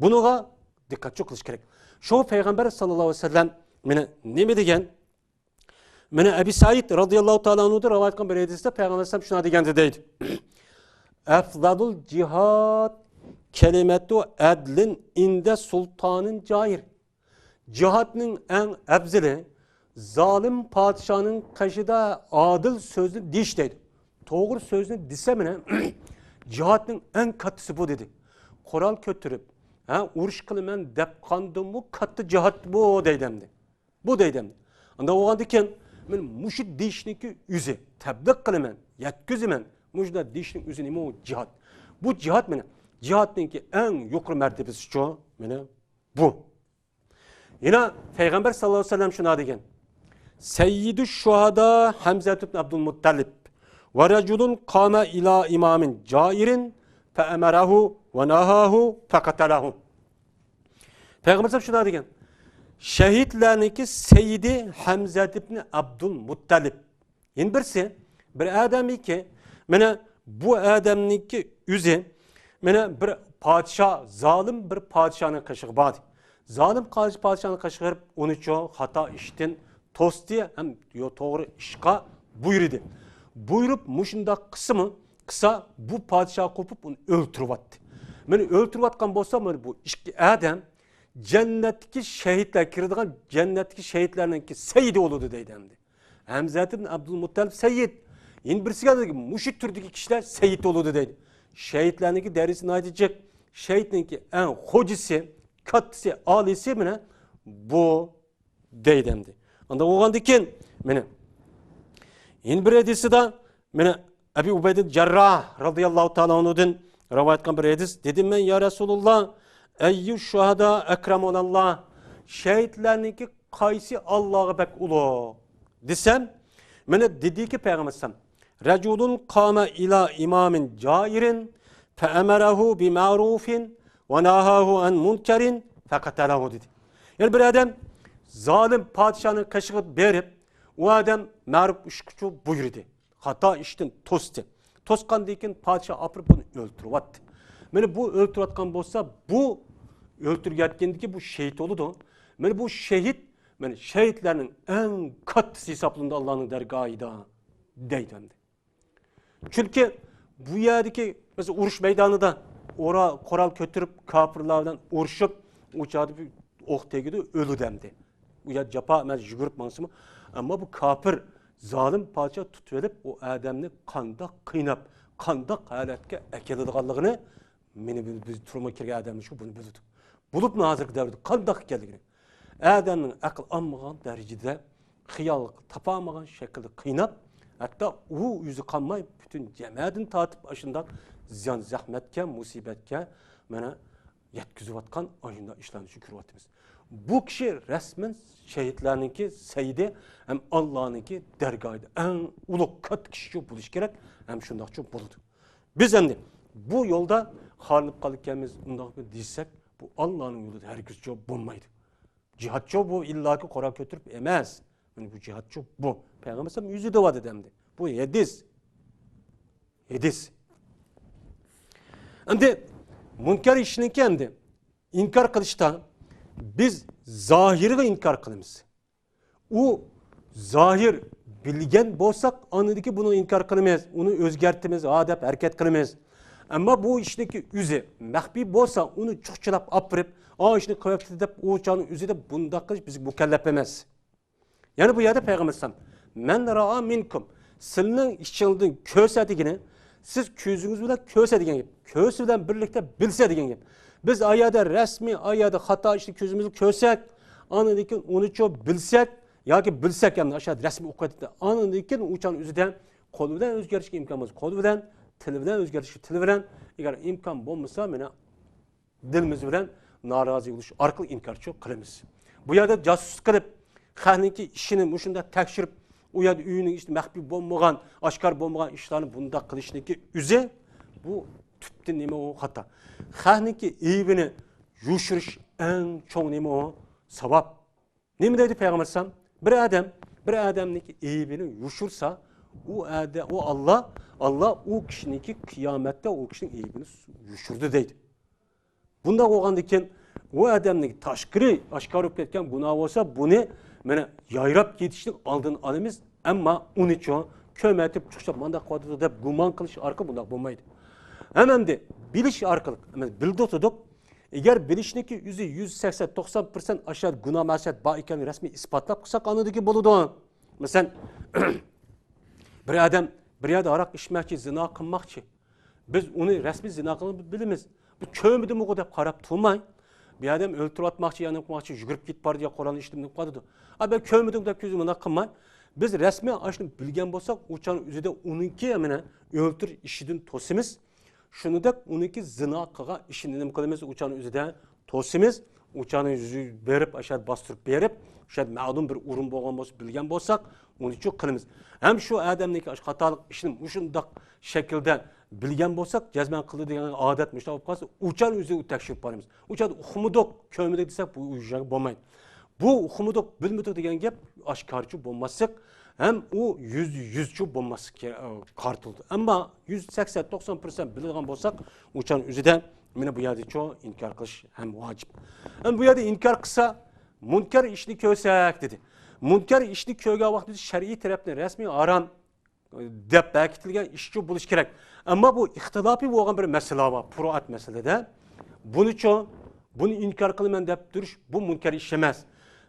بۇنىڭغا دىققەتچۇ قىلىش كېرەك. شۇ پەيغەمبەر ساللاللاھۇ ئەلەيھى ۋەسەللەم مېنى نېمە دېگەن؟ مېنى ئەبى سەئىد رازىياللاھۇ تائالا ئەنھۇدىن رىۋايەت قىلغان بىر ھەدىستە پەيغەمبەر ئەلەيھىسسالام شۇنداق دېگەندە دەيدۇ. ئەفزەلۇل جىھاد كەلىمەتۇ ئەدلىن ئىندە سۇلتانىن جائىر. جىھادنىڭ ئەڭ ئەپزىلى زالىم پادىشاھنىڭ قېشىدا ئادىل سۆزنى دېيىش دەيدۇ. توغرا سۆزنى دېسە مانا، جىھادنىڭ ئەڭ كاتتىسى بۇ دېدى. قورال كۆتۈرۈپ، ھە، ئۇرۇش قىلىمەن دەپ قاندىمۇ كاتتا جىھاد بۇ دەيدۇ ئەمدى. بۇ دەيدۇ ئەمدى. ئانداق بولغاندىكىن، مانا مۇشۇ دېيىشنىڭكى ئۆزى، تەبلىغ قىلىمەن، يەتكۈزىمەن، مۇشۇنداق دېيىشنىڭ ئۆزى نېمە ئۇ؟ جىھاد. بۇ جىھاد مانا، جىھادنىڭكى ئەڭ يۇقىرى مەرتىۋىسىچۇ، مانا بۇ. يەنە پەيغەمبەر ساللاللاھۇ ئەلەيھى ۋەسەللەم شۇنداق دېگەن، سەييىدۇ شۇھادا ھەمزە ئىبن ئابدۇل مۇتتەلىب ۋە رەجۇلۇن قامە ئىلا ئىمامىن جائىرىن فەئەمەرەھۇ ۋە نەھاھۇ فەقەتەلەھۇ. پەيغەمبەر شۇنداق دېگەن، شەھىدلەرنىڭكى سەييىدى ھەمزە ئىبن ئابدۇل مۇتتەلىب. يەنە بىرسى، بىر ئادەمكى، مانا بۇ ئادەمنىڭكى ئۆزى، مانا بىر پادىشاھ، زالىم بىر پادىشاھنىڭ قېشىغا باردى. زالىم قا-، پادىشاھنىڭ قېشىغا بېرىپ، ئۇنىچۇ خاتا ئىشتىن توستى ھەم يو-، توغرا ئىشقا بۇيرۇدى. بۇيرۇپ، مۇشۇنداق قىلسىمۇ، قىلسا، بۇ پادىشاھ قوپۇپ، ئۇنى ئۆلتۈرۈۋەتتى. مانا ئۆلتۈرۈۋەتكەن بولسا، مانا بۇ ئىككى ئادەم جەننەتتىكى شەھىدلەر كىرىدىغان جەننەتتىكى شەھىدلەرنىڭكى سەييىدى بولىدۇ دەيدۇ ئەمدى. ھەمزە ئىبن ئابدۇل مۇتتەلىپ سەييىد. يەنە بىرسىگە دېدى، مۇشۇ تۈردىكى كىشىلەر سەييىد بولىدۇ دەيدۇ. شەھىدلەرنىڭكى دەرىجىسى ناھايىتى جىق. شەھىدنىڭكى ئەڭ خوجىسى، كاتتىسى، ئالىيسى مانا بۇ دەيدۇ ئەمدى. ئانداق بولغاندىكىن، مانا يەنە بىر ھەدىسىدا، مانا ئەبى ئۇبەيدە جەرراھ رازىياللاھۇ تائالا ئەنھۇدىن رىۋايەت قىلغان بىر ھەدىس. دېدىم مەن، يا رەسۇلۇللا، ئەييۇ شۇھادا ئەكرەمۇ ئەلەللا؟ شەھىدلەرنىڭكى قايسى ئاللاغا بەك ئۇلۇغ؟ دېسەم، مانا دېدىكى پەيغەمبەر ئەلەيھىسسالام، رەجۇلۇن قامە ئىلا ئىمامىن جائىرىن فەئەمەرەھۇ بىمەئرۇفىن ۋە نەھاھۇ ئەن مۇنكەرىن فەقەتەلەھۇ دېدى. يەنى بىر ئادەم زالىم پادىشاھنىڭ قېشىغا بېرىپ، ئۇ ئادەم مەرۇپ ئىشقىچۇ بۇيرۇدى. خاتا ئىشتىن توستى. توسقاندىن كېيىن پادىشاھ ئاپىرىپ بۇنى ئۆلتۈرۈۋەتتى. مانا بۇ ئۆلتۈرۈۋەتكەن بولسا، بۇ ئۆلتۈرگەنكىن بۇ شېھىت بولىدۇ. مانا بۇ شېھىت، مانا شېھىتلەرنىڭ ئەڭ كاتتىسى ھېسابلىنىدۇ ئاللانىڭ دەرگاھىدا دەيدۇ ئەمدى. چۈنكى بۇ يەردىكى، مەسىلەن، ئۇرۇش مەيدانىدا ئورا-، قورال كۆتۈرۈپ، كاپىرلار بىلەن ئۇرۇشۇپ، ئۇ چاغدا بىر ئوق تېگىدۇ، ئۆلىدۇ ئەمدى. ئۇ يەردە جاپا، مەن يۈگۈرۈپ ماڭسىمۇ، ئەمما بۇ كاپىر، زالىم پادىشاھ تۇتۇۋېلىپ، ئۇ ئادەمنى قانداق قىيناپ، قانداق ھالەتكە ئەكېلىدىغانلىقىنى مېنى بىز، بىز تۈرمىگە كىرگەن ئادەملەر شۇ بۇنى بىلىدۇ. بولۇپمۇ ھازىرقى دەۋردە قانداق ئىكەنلىكىنى. ئادەمنىڭ ئەقلى ئالمىغان دەرىجىدە خىيال تاپالمىغان شەكىلدە قىيناپ، ھەتتا ئۇ ئۆزى قالماي پۈتۈن جەمەتىنى تارتىپ ئاشۇنداق زىيان زەخمەتكە، مۇسىبەتكە مانا يەتكۈزۈۋاتقان ئاشۇنداق ئىشلارنى شۇ كۆرۈۋاتىمىز. بۇ كىشى رەسمەن شەھىدلەرنىڭكى سەييىدى ھەم ئاللانىڭكى دەرگاھىدا ئەڭ ئۇلۇغ كاتتا كىشىچۇ بولۇشى كېرەك ھەم شۇنداقچۇ بولىدۇ. بىز ئەمدى بۇ يولدا خارلىنىپ قالىدىكەنمىز، ئۇنداق دېسەك، بۇ ئاللانىڭ يولىدا ھەرگىزچۇ بولمايدۇ. جىھادچۇ بۇ ئىللاكى قورال كۆتۈرۈپ ئەمەس. مانا بۇ جىھادچۇ بۇ. پەيغەمبەر ئەلەيھىسسالام ئۆزى دەۋاتىدۇ ئەمدى. بۇ ھەدىس. ھەدىس. ئەمدى مۇنكەر ئىشنىڭكى ئەمدى ئىنكار قىلىشتا بىز زاھىرغا ئىنكار قىلىمىز. ئۇ زاھىر بىلگەن بولساق، ئاندىكى بۇنى ئىنكار قىلىمىز، ئۇنى ئۆزگەرتىمىز، ھا دەپ ھەرىكەت قىلىمىز. ئەمما بۇ ئىشنىڭكى ئۆزى مەخپىي بولسا، ئۇنى چۇخچىلاپ ئاپىرىپ، ئا ئىشنى قىلىۋەتتى دەپ، ئۇ چاغنىڭ ئۆزىدە بۇنداق قىلىش بىزگە مۇكەللەپ ئەمەس. يەنە بۇ يەردە پەيغەمبەر ئەلەيھىسسالام، مەن رائا مىنكۇم، سىلىنىڭ ئىچىڭدىن كۆرسە دېگىنى، سىز كۆزىڭىز بىلەن كۆرسە دېگەن گەپ، كۆرسە بىلەن بىرلىكتە بىلسە دېگەن گەپ. بىز ئايەدە رەسمىي، ئايەدە خاتا ئىشنى كۆزىمىز بىلەن كۆرسەك، ئاندىن كېيىن ئۇنىچۇ بىلسەك ياكى بىلسەك، يەنى ئاشۇ رەسمىي ئوقۇۋېتىپ، ئاندىن كېيىن ئۇ چاغنىڭ ئۆزىدە قول بىلەن ئۆزگەرتىشكە ئىمكان بولسا قول بىلەن، تىل بىلەن ئۆزگەرتىشكە تىل بىلەن، ئەگەر ئىمكان بولمىسا مانا دىلىمىز بىلەن نارازى بولۇش ئارقىلىق ئىنكارچىلىق قىلىمىز. بۇ يەردە جاسۇسلۇق قىلىپ، خەقنىڭكى ئىشىنى مۇشۇنداق تەكشۈرۈپ، ئۇ يەردە ئۆينىڭ ئىچىدە مەخپىي بولمىغان، ئاشكارا بولمىغان ئىشلارنى بۇنداق قىلىشنىڭكى ئۆزى، بۇ تۈپتىن نېمە ئۇ خاتا. خەقنىڭكى ئەيىبىنى يوشۇرۇش ئەڭ چوڭ نېمە ئۇ؟ ساۋاب. نېمە دەيدۇ پەيغەمبەر ئەلەيھىسسالام؟ بىر ئادەم، بىر ئادەمنىڭكى ئەيىبىنى يوشۇرسا، ئۇ ئادە-، ئۇ ئاللا، ئاللا ئۇ كىشىنىڭكى قىيامەتتە ئۇ كىشىنىڭ ئەيىبىنى يوشۇرىدۇ دەيدۇ. بۇنداق بولغاندىكىن، ئۇ ئادەمنىڭ تاشقىرى ئاشكارا بولۇپ كەتكەن گۇناھ بولسا، بۇنى مانا يايراپ كېتىشنىڭ ئالدىنى ئالىمىز. ئەمما ئۇنىچۇ كۆمەتىپ چۇخچاپ مانداق قىلىۋاتىدۇ دەپ گۇمان قىلىش ئارقىلىق بۇنداق بولمايدۇ. ھەم ئەمدى بىلىش ئارقىلىق، ئەمدى بىلدى تۇردۇق. ئەگەر بىلىشنىڭكى ئۆزى يۈز سەكسەن، توقسان پىرسەنت ئاشۇ گۇناھ مەسىيەت بار ئىكەنلىكىنى رەسمىي ئىسپاتلاپ قىلساق، ئاندىن بولىدۇ. مەسىلەن، بىر ئادەم بىر يەردە ھاراق ئىچمەكچى، زىنا قىلماقچى. بىز ئۇنى رەسمىي زىنا قىلغان بىلىمىز. بۇ كۆرمىدىمغۇ دەپ قاراپ تۇرماي، بۇ ئادەم ئۆلتۈرۈۋاتماقچى، يەنە قىلماقچى، يۈگۈرۈپ كېتىپ بارىدۇ يا قورالنى ئىشلىتىپ قالىدۇ. ئا، بەك كۆرمىدىڭ دەپ كۆزى مۇنداق قىلماي، بىز رەسمىي ئاشۇنى بىلگەن بولساق، ئۇ چاغنىڭ ئۆزىدە ئۇنىڭكى مانا ئۆلتۈرۈش ئىشىدىن توسىمىز. شۇنىڭدەك ئۇنىڭكى زىنا قىلغان ئىشىنى نېمە قىلىمىز؟ ئۇ چاغنىڭ ئۆزىدە توسىمىز. ئۇ چاغنىڭ يۈزى بېرىپ، ئاشۇ يەردە باستۇرۇپ بېرىپ، ئاشۇ يەردە مەلۇم بىر ئورۇن بولغان بولسا، بىلگەن بولساق، ئۇنىچۇ قىلىمىز. ھەم شۇ ئادەمنىڭكى ئاشۇ خاتالىق ئىشىنى مۇشۇنداق شەكىلدە بىلگەن بولساق، جەزمەن قىلدى دېگەن ئادەت مۇشۇنداق بولۇپ قالسا، ئۇ چاغنىڭ ئۆزىدە ئۇ تەكشۈرۈپ بارىمىز. ئۇ چاغدا ئۇقمىدۇق، كۆرمىدۇق دېسەك، بۇ ئۇ يەرگە بولمايدۇ. بۇ ئۇقمىدۇق، بىلمىدۇق دېگەن گەپ ئاشكارىچۇ بولماسلىق ھەم ئۇ يۈزدە يۈزچۇ بولماسلىق كە-، قارىتىلىدۇ. ئەمما يۈز سەكسەن، توقسان پىرسەنت بىلىدىغان بولساق، ئۇ چاغنىڭ ئۆزىدە مانا بۇ يەردىچۇ ئىنكار قىلىش ھەم ۋاجىپ. ئەمما بۇ يەردە ئىنكار قىلسا، مۇنكەر ئىشنى كۆرسەك دېدى. مۇنكەر ئىشنى كۆرگەن ۋاقتىدا شەرئىي تەرەپتىن رەسمىي ھارام دەپ بەكىتىلگەن ئىشچۇ بولۇشى كېرەك. ئەمما بۇ ئىختىلاپىي بولغان بىر مەسىلە بار، پۇرۇئات مەسىلىدە. بۇنىچۇ، بۇنى ئىنكار قىلىمەن دەپ تۇرۇش، بۇ مۇنكەر ئىش ئەمەس.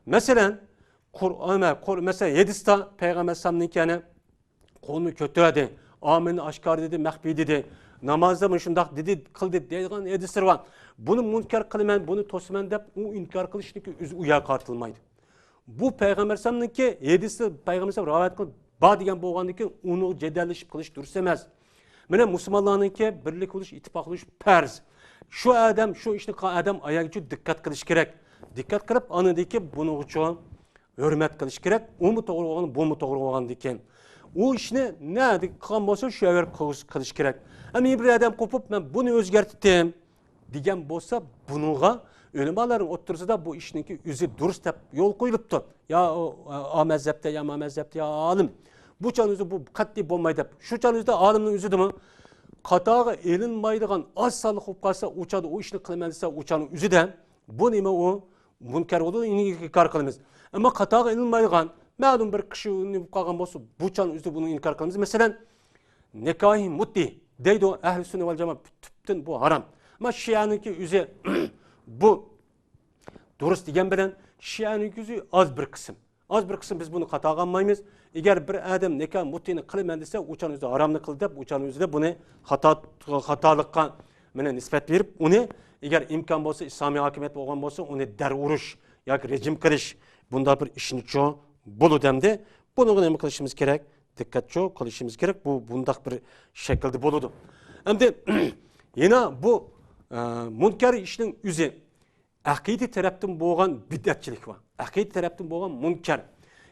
مەسىلەن، قۇرئان، قۇر-، مەسىلەن، ھەدىستە پەيغەمبەر ئەلەيھىسسالامنىڭكى يەنە قولىنى كۆتۈردى، ئامىننى ئاشكارا دېدى، مەخپىي دېدى، نامازدا مۇشۇنداق دېدى، قىلدى دەيدىغان ھەدىسلىرى بار. بۇنى مۇنكەر قىلىمەن، بۇنى توسىمەن دەپ ئۇ ئىنكار قىلىشنىڭكى ئۆزى ئۇ يەرگە قارىتىلمايدۇ. بۇ پەيغەمبەر ئەلەيھىسسالامنىڭكى ھەدىسى، پەيغەمبەر ئەلەيھىسسالام رىۋايەت قىلىپ بار دېگەن بولغاندىن كېيىن ئۇنى جېدەللىشىپ قىلىش دۇرۇس ئەمەس. مانا مۇسۇلمانلارنىڭكى بىرلىك بولۇش، ئىتتىپاق بولۇش پەرز. شۇ ئادەم، شۇ ئىشنى قىلغان ئادەم ئاياغىچۇ دىققەت قىلىش كېرەك. دىققەت قىلىپ، ئاندىن كېيىن بۇنىڭغىچۇ ھۆرمەت قىلىش كېرەك. ئۇمۇ توغرا بولغان، بۇمۇ توغرا بولغاندىكىن. ئۇ ئىشنى نەدە قىلغان بولسا، شۇ يەرگە قىلغۇز-، قىلىش كېرەك. ئەمما بىر ئادەم قوپۇپ، مەن بۇنى ئۆزگەرتتىم دېگەن بولسا، بۇنىڭغا ئۆلىمالارنىڭ ئوتتۇرىسىدا بۇ ئىشنىڭكى ئۆزى دۇرۇس دەپ يول قويۇلۇپتۇ. يا ئۇ، ئا مەزھەپتە، يا ما مەزھەپتە، يا ئالىم. بۇ چاغنىڭ ئۆزى بۇ قەتئىي بولمايدۇ دەپ. شۇ چاغنىڭ ئۆزىدە ئالىمنىڭ ئۆزىدىمۇ خاتاغا ئېلىنمايدىغان ئاز سانلىق بولۇپ قالسا، ئۇ چاغدا ئۇ ئىشنى قىلىمەن دېسە، ئۇ چاغنىڭ ئۆزىدە بۇ نېمە ئۇ؟ مۇنكەر بولىدۇ، ئۇنى ئىنكار قىلىمىز. ئەمما خاتاغا ئېلىنمايدىغان مەلۇم بىر كىشى بولۇپ قالغان بولسا، بۇ چاغنىڭ ئۆزىدە بۇنى ئىنكار قىلىمىز. مەسىلەن، نىكاھى مۇتتى دەيدۇ ئەھلى سۈننە ۋەل جامائە، تۈپتىن بۇ ھارام. ئەمما شىئەنىڭكى ئۆزى بۇ دۇرۇس دېگەن بىلەن شىئەنىڭكى ئۆزى ئاز بىر قىسىم. ئاز بىر قىسىم بىز بۇنى خاتاغا ئالمايمىز. ئەگەر بىر ئادەم نىكاھ مۇتتىنى قىلىمەن دېسە، ئۇ چاغنىڭ ئۆزىدە ھارامنى قىلدى دەپ، ئۇ چاغنىڭ ئۆزىدە بۇنى خاتا، خاتالىققا مانا نىسبەت بېرىپ، ئۇنى ئەگەر ئىمكان بولسا، ئىسلامىي ھاكىمىيەت بولغان بولسا، ئۇنى دەر ئۇرۇش ياكى رېجىم قىلىش، بۇنداق بىر ئىشنىچۇ بولىدۇ ئەمدى. بۇنىڭغا نېمە قىلىشىمىز كېرەك؟ دىققەتچۇ قىلىشىمىز كېرەك. بۇ بۇنداق بىر شەكىلدە بولىدۇ. ئەمدى يەنە بۇ، ئە، مۇنكەر ئىشنىڭ ئۆزى ئەقىدە تەرەپتىن بولغان بىدئەتچىلىك بار. ئەقىدە تەرەپتىن بولغان مۇنكەر.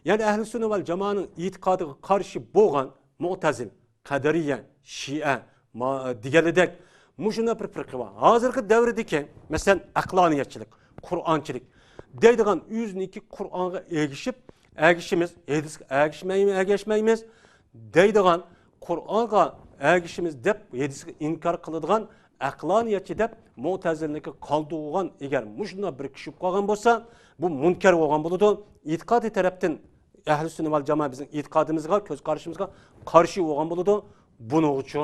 يەنى ئەھلى سۈننە ۋەل جامائەنىڭ ئېتىقادىغا قارشى بولغان مۇئتەزىل، قەدىرىيە، شىئە، ما-، دېگەنلىدەك مۇشۇنداق بىر پىرقە بار. ھازىرقى دەۋردىكى، مەسىلەن، ئەقلانىيەتچىلىك، قۇرئانچىلىك دەيدىغان ئۆزىنىڭكى قۇرئانغا ئەگىشىپ، ئەگىشىمىز، ھەدىسكە ئەگىشمەيمىز، ئەگەشمەيمىز دەيدىغان، قۇرئانغا ئەگىشىمىز دەپ ھەدىسكە ئىنكار قىلىدىغان ئەقلانىيەتچى دەپ مۇئتەزىلىنىڭكى قالدۇرغان، ئەگەر مۇشۇنداق بىر كىشى بولۇپ قالغان بولسا، بۇ مۇنكەر بولغان بولىدۇ. ئېتىقادىي تەرەپتىن ئەھلى سۈننە ۋەل جامائە بىزنىڭ ئېتىقادىمىزغا، كۆز قارىشىمىزغا قارشى بولغان بولىدۇ. بۇنىڭغىچۇ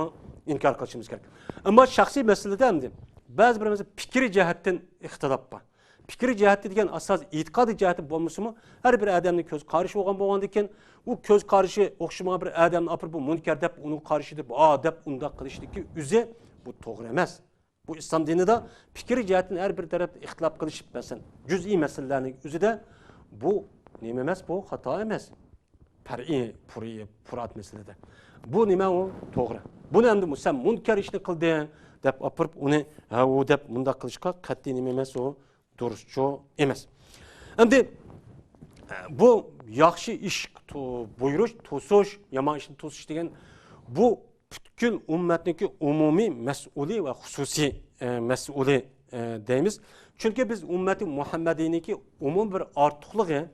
ئىنكار قىلىشىمىز كېرەك. ئەمما شەخسىي مەسىلىدە ئەمدى بەزى بىر مەسىلە پىكرىي جەھەتتىن ئىختىلاپ بار. پىكىر جەھەتتە دېگەن ئاساس ئېتىقادىي جەھەتتە بولمىسىمۇ، ھەر بىر ئادەمنىڭ كۆز قارىشى بولغان بولغاندىكىن، ئۇ كۆز قارىشى ئوخشىمىغان بىر ئادەمنى ئاپىرىپ، بۇ مۇنكەر دەپ، ئۇنىڭ قارشى دەپ، ھا دەپ، ئۇنداق قىلىشنىڭكى ئۆزى بۇ توغرا ئەمەس. بۇ ئىسلام دىنىدا پىكىر جەھەتتىن ھەر بىر تەرەپتە ئىختىلاپ قىلىشىپ، مەسىلەن، جۈزئىي مەسىلىلەرنىڭ ئۆزىدە بۇ نېمە ئەمەس، بۇ خاتا ئەمەس. پەرئىي، پۇرئىي، پۇرئات مەسىلىدە. بۇ نېمە ئۇ؟ توغرا. بۇنى ئەمدى سەن مۇنكەر ئىشنى قىلدىڭ دەپ ئاپىرىپ، ئۇنى ھە، ئۇ دەپ مۇنداق قىلىشقا قەتئىي نېمە ئەمەس ئۇ؟ دۇرۇسچۇ ئەمەس. ئەمدى بۇ ياخشى ئىش تو-، بۇيرۇش، توسۇش، يامان ئىشنى توسۇش دېگەن بۇ پۈتكۈل ئۈممەتنىڭكى ئومۇمىي مەسئۇلى ۋە خۇسۇسىي، ئە، مەسئۇلى، ئە، دەيمىز. چۈنكى بىز ئۈممەتى مۇھەممەدىينىڭكى ئومۇمىي بىر ئارتۇقلۇقى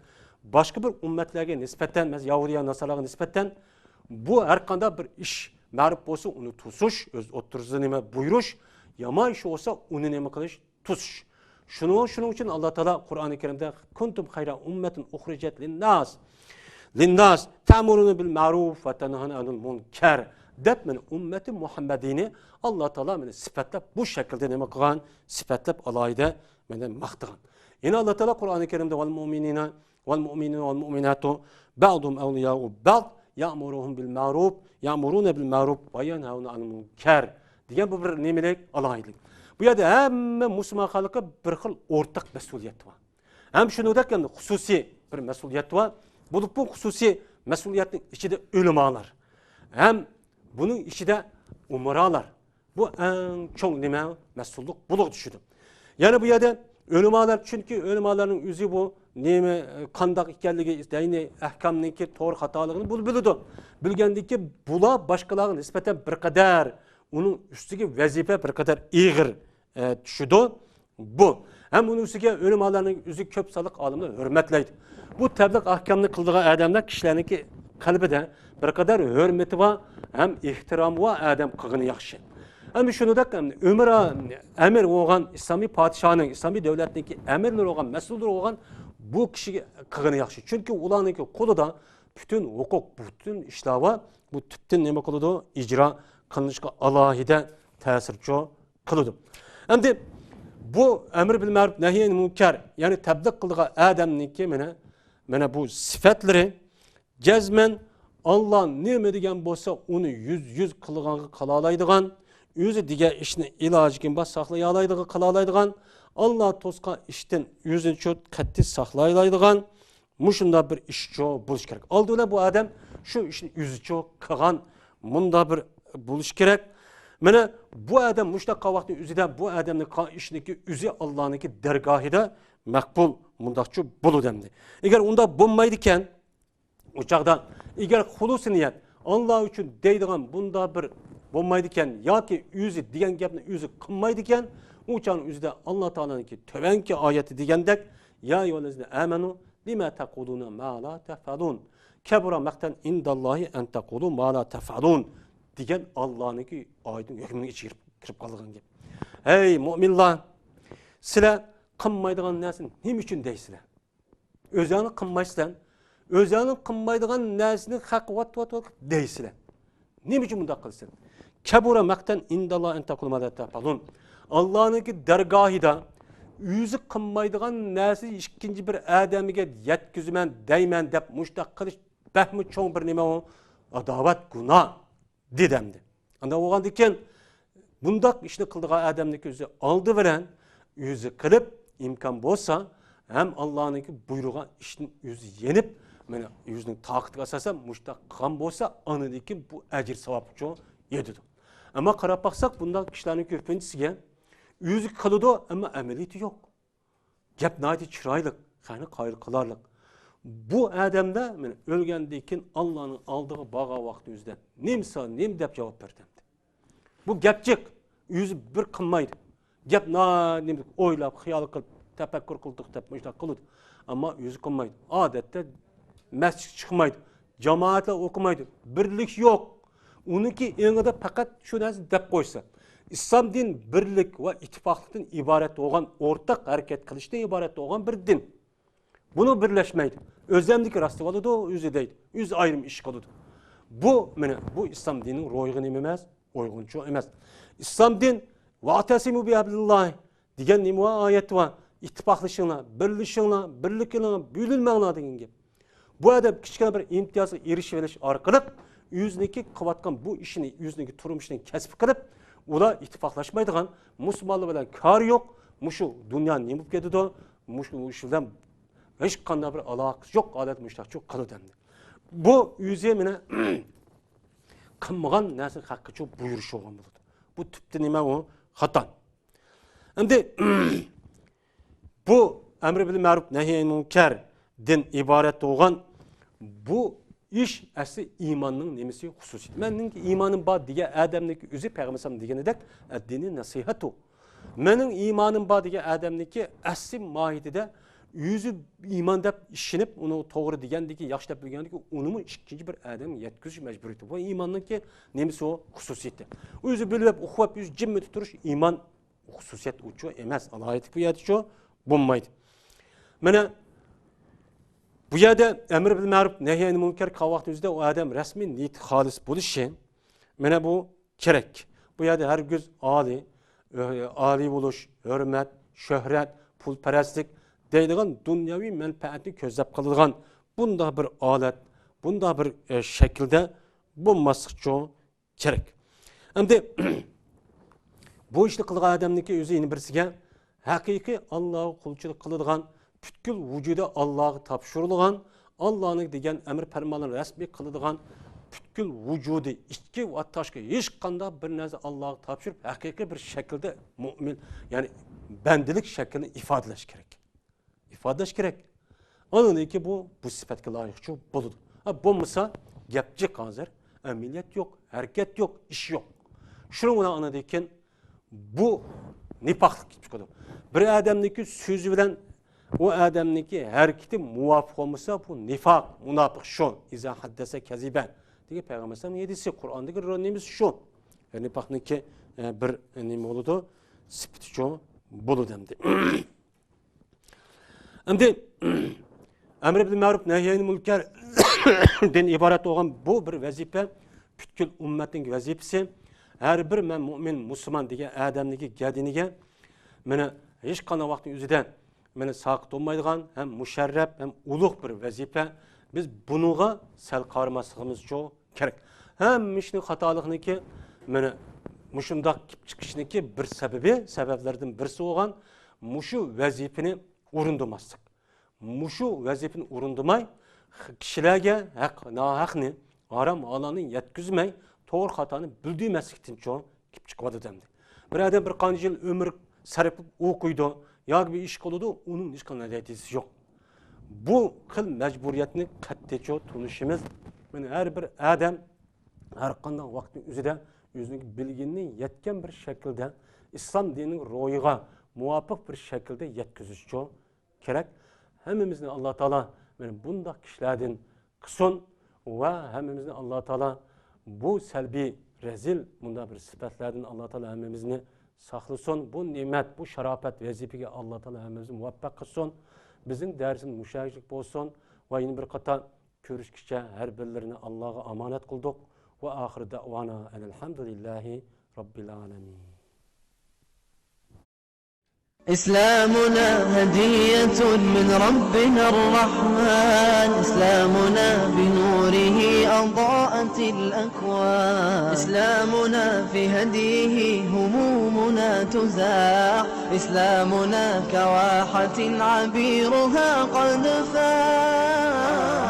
باشقا بىر ئۈممەتلەرگە نىسبەتەن، مەسىلەن، يەھۇدىي ناساراغا نىسبەتەن بۇ ھەر قانداق بىر ئىش مەرۇپ بولسا ئۇنى توسۇش، ئۆز ئوتتۇرىسىدا نېمە بۇيرۇش، يامان ئىش بولسا ئۇنى نېمە قىلىش، توسۇش. شۇنىڭ، شۇنىڭ ئۈچۈن ئاللا تائالا قۇرئانى كەرىمدە كۇنتۇم خەيرە ئۇممەتىن ئۇخرىجەت لىنناس، لىنناس تەمۇرۇنە بىل مەرۇف ۋە تەنھەۋنە ئەنىل مۇنكەر دەپ، مانا ئۈممەتى مۇھەممەدىينى ئاللا تائالا مانا سۈپەتلەپ، بۇ شەكىلدە نېمە قىلغان؟ سۈپەتلەپ ئالاھىدە مانا ماختىغان. يەنە ئاللا تائالا قۇرئانى كەرىمدە ۋەل مۇئمىنىنە ۋەل مۇئمىنۇنە ۋەل مۇئمىناتۇ بەزۇھۇم ئەۋلىيائۇ بەز يەئمۇرۇنە بىل مەرۇف، يەئمۇرۇنە بىل مەرۇف ۋە يەنھەۋنە ئەنىل مۇنكەر دېگەن بۇ بىر نېمىلىك؟ ئالاھىدىلىك. بۇ يەردە ھەممە مۇسۇلمان خەلقى بىر خىل ئورتاق مەسئۇلىيەت بار. ھەم شۇنىڭدەك ئەمدى خۇسۇسىي بىر مەسئۇلىيەت بار. بولۇپ بۇ خۇسۇسىي مەسئۇلىيەتنىڭ ئىچىدە ئۆلىمالار، ھەم بۇنىڭ ئىچىدە ئۇمرالار، بۇ ئەڭ چوڭ نېمە؟ مەسئۇللۇق بولۇپ چۈشىدۇ. يەنە بۇ يەردە ئۆلىمالار، چۈنكى ئۆلىمالارنىڭ ئۆزى بۇ نېمە، قانداق ئىكەنلىكى، دىنىي ئەھكامنىڭكى توغرا خاتالىقىنى بۇ بىلىدۇ. بىلگەندىن كېيىن بۇلار باشقىلارغا نىسبەتەن بىر قەدەر ئۇنىڭ ئۈستىگە ۋەزىپە بىر قەدەر ئېغىر، ئە، چۈشىدۇ. بۇ ھەم ئۇنىڭ ئۈستىگە ئۆلىمالارنىڭ ئۆزى كۆپ سانلىق ئالىملار ھۆرمەتلەيدۇ. بۇ تەبلىغ ئەھكامنى قىلىدىغان ئادەملەر كىشىلەرنىڭكى قەلبىدە بىر قەدەر ھۆرمىتى بار ھەم ئېھتىرامى بار ئادەم قىلغىنى ياخشى. ئەمدى شۇنىڭدەك ئۆمەر ئەمىر بولغان ئىسلامىي پادىشاھنىڭ، ئىسلامىي دۆلەتنىڭكى ئەمىرلىرى بولغان، مەسئۇللىرى بولغان بۇ كىشىگە قىلغىنى ياخشى. چۈنكى ئۇلارنىڭكى قولىدا پۈتۈن ھوقۇق، پۈتۈن ئىشلار بار. بۇ تۈپتىن نېمە قىلىدۇ؟ ئىجرا قىلىنىشقا ئالاھىدە تەسىرچۇ قىلىدۇ. ئەمدى بۇ ئەمر بىل مەرۇپ، نەھيى ئەنىل مۇنكەر، يەنى تەبلىغ قىلىدىغان ئادەمنىڭكى مانا، مانا بۇ سۈپەتلىرى جەزمەن ئاللا نېمە دېگەن بولسا ئۇنى يۈز يۈز قىلغانغا قىلالايدىغان، ئۆزى دېگەن ئىشنى ئىلاجى كىم بار ساقلىيالايدىغان، قىلالايدىغان، ئاللا توسقان ئىشتىن ئۆزىنى چوت قەتئىي ساقلايلايدىغان، مۇشۇنداق بىر ئىشچۇ بولۇش كېرەك. ئالدى بىلەن بۇ ئادەم شۇ ئىشنى ئۆزىچۇ قىلغان مۇنداق بىر بولۇش كېرەك. مانا بۇ ئادەم مۇشۇنداق قىلغان ۋاقىتنىڭ ئۆزىدە بۇ ئادەمنىڭ قىلغان ئىشىنىڭكى ئۆزى ئاللانىڭكى دەرگاھىدا مەقبۇل مۇنداقچۇ بولىدۇ ئەمدى. ئەگەر ئۇنداق بولمايدىكەن، ئۇ چاغدا ئەگەر خۇلۇسىي نىيەت، ئاللا ئۈچۈن دەيدىغان بۇنداق بىر بولمايدىكەن ياكى ئۆزى دېگەن گەپنى ئۆزى قىلمايدىكەن، ئۇ چاغنىڭ ئۆزىدە ئاللا تائالانىڭكى تۆۋەنكى ئايەتتە دېگەندەك، يا ئەييۇھەللەزىنە ئامەنۇ لىمە تەقۇلۇنە ما لا تەفئەلۇن. كەبۇرە مەقتەن ئىندەللاھى ئەن تەقۇلۇ ما لا تەفئەلۇن دېگەن ئاللانىڭكى ئايىتىنىڭ ھۆكمىنىڭ ئىچىگە كىرىپ، كىرىپ قالغان گەپ. ھەي مۇئمىنلار، سىلەر قىلمايدىغان نەرسىنى نېمە ئۈچۈن دەيسىلەر؟ ئۆزۈڭلار قىلمايسىلەر. ئۆزۈڭلار قىلمايدىغان نەرسىنى ھەق ۋات، ۋات، ۋات دەيسىلەر. نېمە ئۈچۈن بۇنداق قىلىسەن؟ كەبۇرە مەقتەن ئىندەللا ئەن تەقۇلۇ ما لا تەفئەلۇن. ئاللانىڭكى دەرگاھىدا ئۆزى قىلمايدىغان نەرسىنى ئىككىنچى بىر ئادەمگە يەتكۈزىمەن دەيمەن دەپ مۇشۇنداق قىلىش بەكمۇ چوڭ بىر نېمە ئۇ؟ ئاداۋەت، گۇناھ. دېدى ئەمدى. ئانداق بولغاندىكىن، بۇنداق ئىشنى قىلىدىغان ئادەمنىڭكى ئۆزى ئالدى بىلەن ئۆزى قىلىپ، ئىمكان بولسا، ھەم ئاللانىڭكى بۇيرۇغان ئىشتىن ئۆزى يېنىپ، مانا ئۆزىنىڭ تاقىتىگە ئاساسەن مۇشۇنداق قىلغان بولسا، ئاندىن كېيىن بۇ ئەجىر ساۋابچۇ يېتىدۇ. ئەمما قاراپ باقساق، بۇنداق كىشىلەرنىڭ كۆپىنچىسىگە ئۆزى قىلىدۇ، ئەمما ئەمەلىيىتى يوق. گەپ ناھايىتى چىرايلىق، خەقنى قايىل قىلارلىق. بۇ ئادەملەر مانا ئۆلگەندىن كېيىن ئاللانىڭ ئالدىغا بارغان ۋاقتى ئۆزىدە نېمىسا نېمە دەپ جاۋاب بېرىدۇ ئەمدى؟ بۇ گەپچىك، ئۆزى بىر قىلمايدۇ. گەپ نا-، نېمە ئويلاپ، خىيال قىلىپ، تەپەككۇر قىلدۇق دەپ مۇشۇنداق قىلىدۇ. ئەمما ئۆزى قىلمايدۇ. ئادەتتە مەسچىتكە چىقمايدۇ. جامائەتلەر ئوقۇمايدۇ. بىرلىك يوق. ئۇنىڭكى ئېڭىدا پەقەت شۇ نەرسە دەپ قويسا. ئىسلام دىن بىرلىك ۋە ئىتتىپاقلىقتىن ئىبارەت بولغان، ئورتاق ھەرىكەت قىلىشتىن ئىبارەت بولغان بىر دىن. بۇنى بىرلەشمەيدۇ. ئۆزى ئەمدىكى راست بولىدۇ، ئۆزى دەيدۇ. ئۆزى ئايرىم ئىش قىلىدۇ. بۇ، مانا، بۇ ئىسلام دىنىنىڭ روھىغا نېمە ئەمەس؟ ئۇيغۇنچۇ ئەمەس. ئىسلام دىن، ۋەئتەسىمۇ بىھەبلىللاھ دېگەن نېمە بار؟ ئايەت بار. ئىتتىپاقلىشىڭلار، بىرلىشىڭلار، بىرلىكىڭلار، بۆلۈنمەڭلار دېگەن گەپ. بۇ ئادەم كىچىككىنە بىر ئىمتىيازغا ئېرىشىۋېلىش ئارقىلىق ئۆزىنىڭكى قىلىۋاتقان بۇ ئىشىنى، ئۆزىنىڭكى تۇرمۇشىنى كەسىپ قىلىپ، ئۇلار ئىتتىپاقلاشمايدىغان، مۇسۇلمانلار بىلەن كارى يوق، مۇشۇ دۇنيا نېمە بولۇپ كېتىدۇ، مۇشۇ ئىش بىلەن ھېچقانداق بىر ئالاقىسى يوق ھالەتتە مۇشۇنداق قىلىدۇ ئەمدى. بۇ ئۆزى مانا قىلمىغان نەرسىنى ھەققىچۇ بۇيرۇش بولغان بولىدۇ. بۇ تۈپتە نېمە ئۇ؟ خاتا. ئەمدى بۇ ئەمر بىل مەرۇپ نەھي ئەنىل مۇنكەردىن ئىبارەت بولغان بۇ ئىش ئەسلى ئىماننىڭ نېمىسى؟ خۇسۇسىيىتى. مەننىڭكى ئىمانىم بار دېگەن ئادەمنىڭكى ئۆزى پەيغەمبەر ئەلەيھىسسالام دېگىنىدەك، ئەددىنى نەسىھەتۇ. مېنىڭ ئىمانىم بار دېگەن ئادەمنىڭكى ئەسلى ماھىيىتىدە ئۆزى ئىمان دەپ ئىشىنىپ، ئۇنى توغرا دېگەندىكى، ياخشى دەپ بىلگەندىكى، ئۇنىمۇ ئىككىنچى بىر ئادەمگە يەتكۈزۈش مەجبۇرىيىتى. بۇ ئىماننىڭكى نېمىسى ئۇ؟ خۇسۇسىيىتى. ئۆزى بىلىپ ئۇقۇپ، ئۆزى جىممىدە تۇرۇش ئىمان خۇسۇسىيەت ئۇچۇ ئەمەس. ئالاھىدە بۇ يەردىچۇ بولمايدۇ. مانا بۇ يەردە ئەمر بىل مەرۇپ نەھي ئەنىل مۇنكەر قىلغان ۋاقتىمىزدا ئۇ ئادەم رەسمىي نىيىتى خالىس بولۇشى، مانا بۇ كېرەك. بۇ يەردە ھەرگىز ئالىي، ئۆ-، ئالىي بولۇش، ھۆرمەت، شۆھرەت، پۇلپەرەسلىك دەيدىغان دۇنياۋى مەنپەئەتنى كۆزلەپ قىلىدىغان بۇنداق بىر ھالەت، بۇنداق بىر، ئە، شەكىلدە بولماسلىقچۇ كېرەك. ئەمدى بۇ ئىشنى قىلغان ئادەمنىڭكى ئۆزى يەنە بىرسىگە ھەقىقىي ئاللاغا قۇلچىلىق قىلىدىغان، پۈتكۈل ۋۇجۇدى ئاللاغا تاپشۇرۇلغان، ئاللانىڭ دېگەن ئەمر پەرمانلىرىنى رەسمىي قىلىدىغان، پۈتكۈل ۋۇجۇدى ئىچكى ۋە تاشقى ھېچقانداق بىر نەرسە ئاللاغا تاپشۇرۇپ، ھەقىقىي بىر شەكىلدە مۆمىن، يەنى بەندىلىك شەكلىنى ئىپادىلەش كېرەك. ئىپادىلەش كېرەك. ئاندىن كېيىن بۇ، بۇ سۈپەتكە لايىقچۇ بولىدۇ. ھە، بولمىسا گەپ جىق ھازىر. ئەمەلىيەت يوق، ھەرىكەت يوق، ئىش يوق. شۇنىڭ بىلەن ئاندىن كېيىن بۇ نىپاقلىق كېلىپ چىقىدۇ. بىر ئادەمنىڭكى سۆزى بىلەن ئۇ ئادەمنىڭكى ھەرىكىتى مۇۋاپىق بولمىسا، بۇ نىپاق، مۇناپىق شۇ. ئىزا ھەددەسە كەزىبە دېگەن پەيغەمبەر ئەلەيھىسسالامنىڭ ھەدىسى، قۇرئاندىكى نېمىسى شۇ. نىپاقنىڭكى، ئە، بىر نېمە بولىدۇ؟ سۈپىتىچۇ بولىدۇ ئەمدى. ئەمدى ئەمر بىل مەرۇپ نەھيەن مۇنكەر دىن ئىبارەت بولغان بۇ بىر ۋەزىپە، پۈتكۈل ئۈممەتنىڭ ۋەزىپىسى. ھەر بىر مەن مۇئمىن، مۇسۇلمان دېگەن ئادەمنىڭكى گەدىنىگە مانا ھېچقانداق ۋاقىتنىڭ ئۆزىدە مانا ساقىت بولمايدىغان ھەم مۇشەررەپ ھەم ئۇلۇغ بىر ۋەزىپە. بىز بۇنىڭغا سەل قارىماسلىقىمىزچۇ كېرەك. ھەممە ئىشنىڭ خاتالىقنىكى مانا مۇشۇنداق كېلىپ چىقىشنىكى بىر سەۋەبى، سەۋەبلەردىن بىرسى بولغان مۇشۇ ۋەزىپىنى ئورۇندىماسلىق. مۇشۇ ۋەزىپىنى ئورۇندىماي، كىشىلەرگە ھەق، ناھەقنى، ھارام، ھالالنى يەتكۈزمەي، توغرا خاتانى بىلدۈرمەسلىكتىنچۇ كېلىپ چىقىۋاتىدۇ ئەمدى. بىر ئادەم بىر قانچە يىل ئۆمۈر سەرپ قىلىپ ئوقۇيدۇ، ياكى بىر ئىش قىلىدۇ، ئۇنىڭ ھېچقانداق نەتىجىسى يوق. بۇ خىل مەجبۇرىيەتنى قەتئىيچۇ تونۇشىمىز. مانا ھەر بىر ئادەم ھەر قانداق ۋاقىتنىڭ ئۆزىدە ئۆزىنىڭ بىلگىنىنى يەتكەن بىر شەكىلدە ئىسلام دىنىنىڭ روھىغا مۇۋاپىق بىر شەكىلدە يەتكۈزۈشچۇ كېرەك. ھەممىمىزنى ئاللا تائالا مانا بۇنداق كىشىلەردىن قىلسۇن ۋە ھەممىمىزنى ئاللا تائالا بۇ سەلبىي، رەزىل، مۇنداق بىر سۈپەتلەردىن ئاللا تائالا ھەممىمىزنى ساقلىسۇن. بۇ نېمەت، بۇ شاراپەت ۋەزىپىگە ئاللا تائالا ھەممىمىزنى مۇۋەپپەق قىلسۇن. بىزنىڭ دەرسىمىز مۇشۇ يەرلىك بولسۇن ۋە يەنە بىر قېتىم كۆرۈشكىچە ھەر بىرلىرىنى ئاللاغا ئامانەت قىلدۇق. ۋە ئاخىر دەۋانا ئەنىل ھەمدۇلىللاھى راببىل ئالەمىن. إسلامنا هدية من ربنا الرحمن. إسلامنا بنوره أضاءت الأكوان. إسلامنا في هديه همومنا تزاح. إسلامنا كواحة عبيرها قد فاح.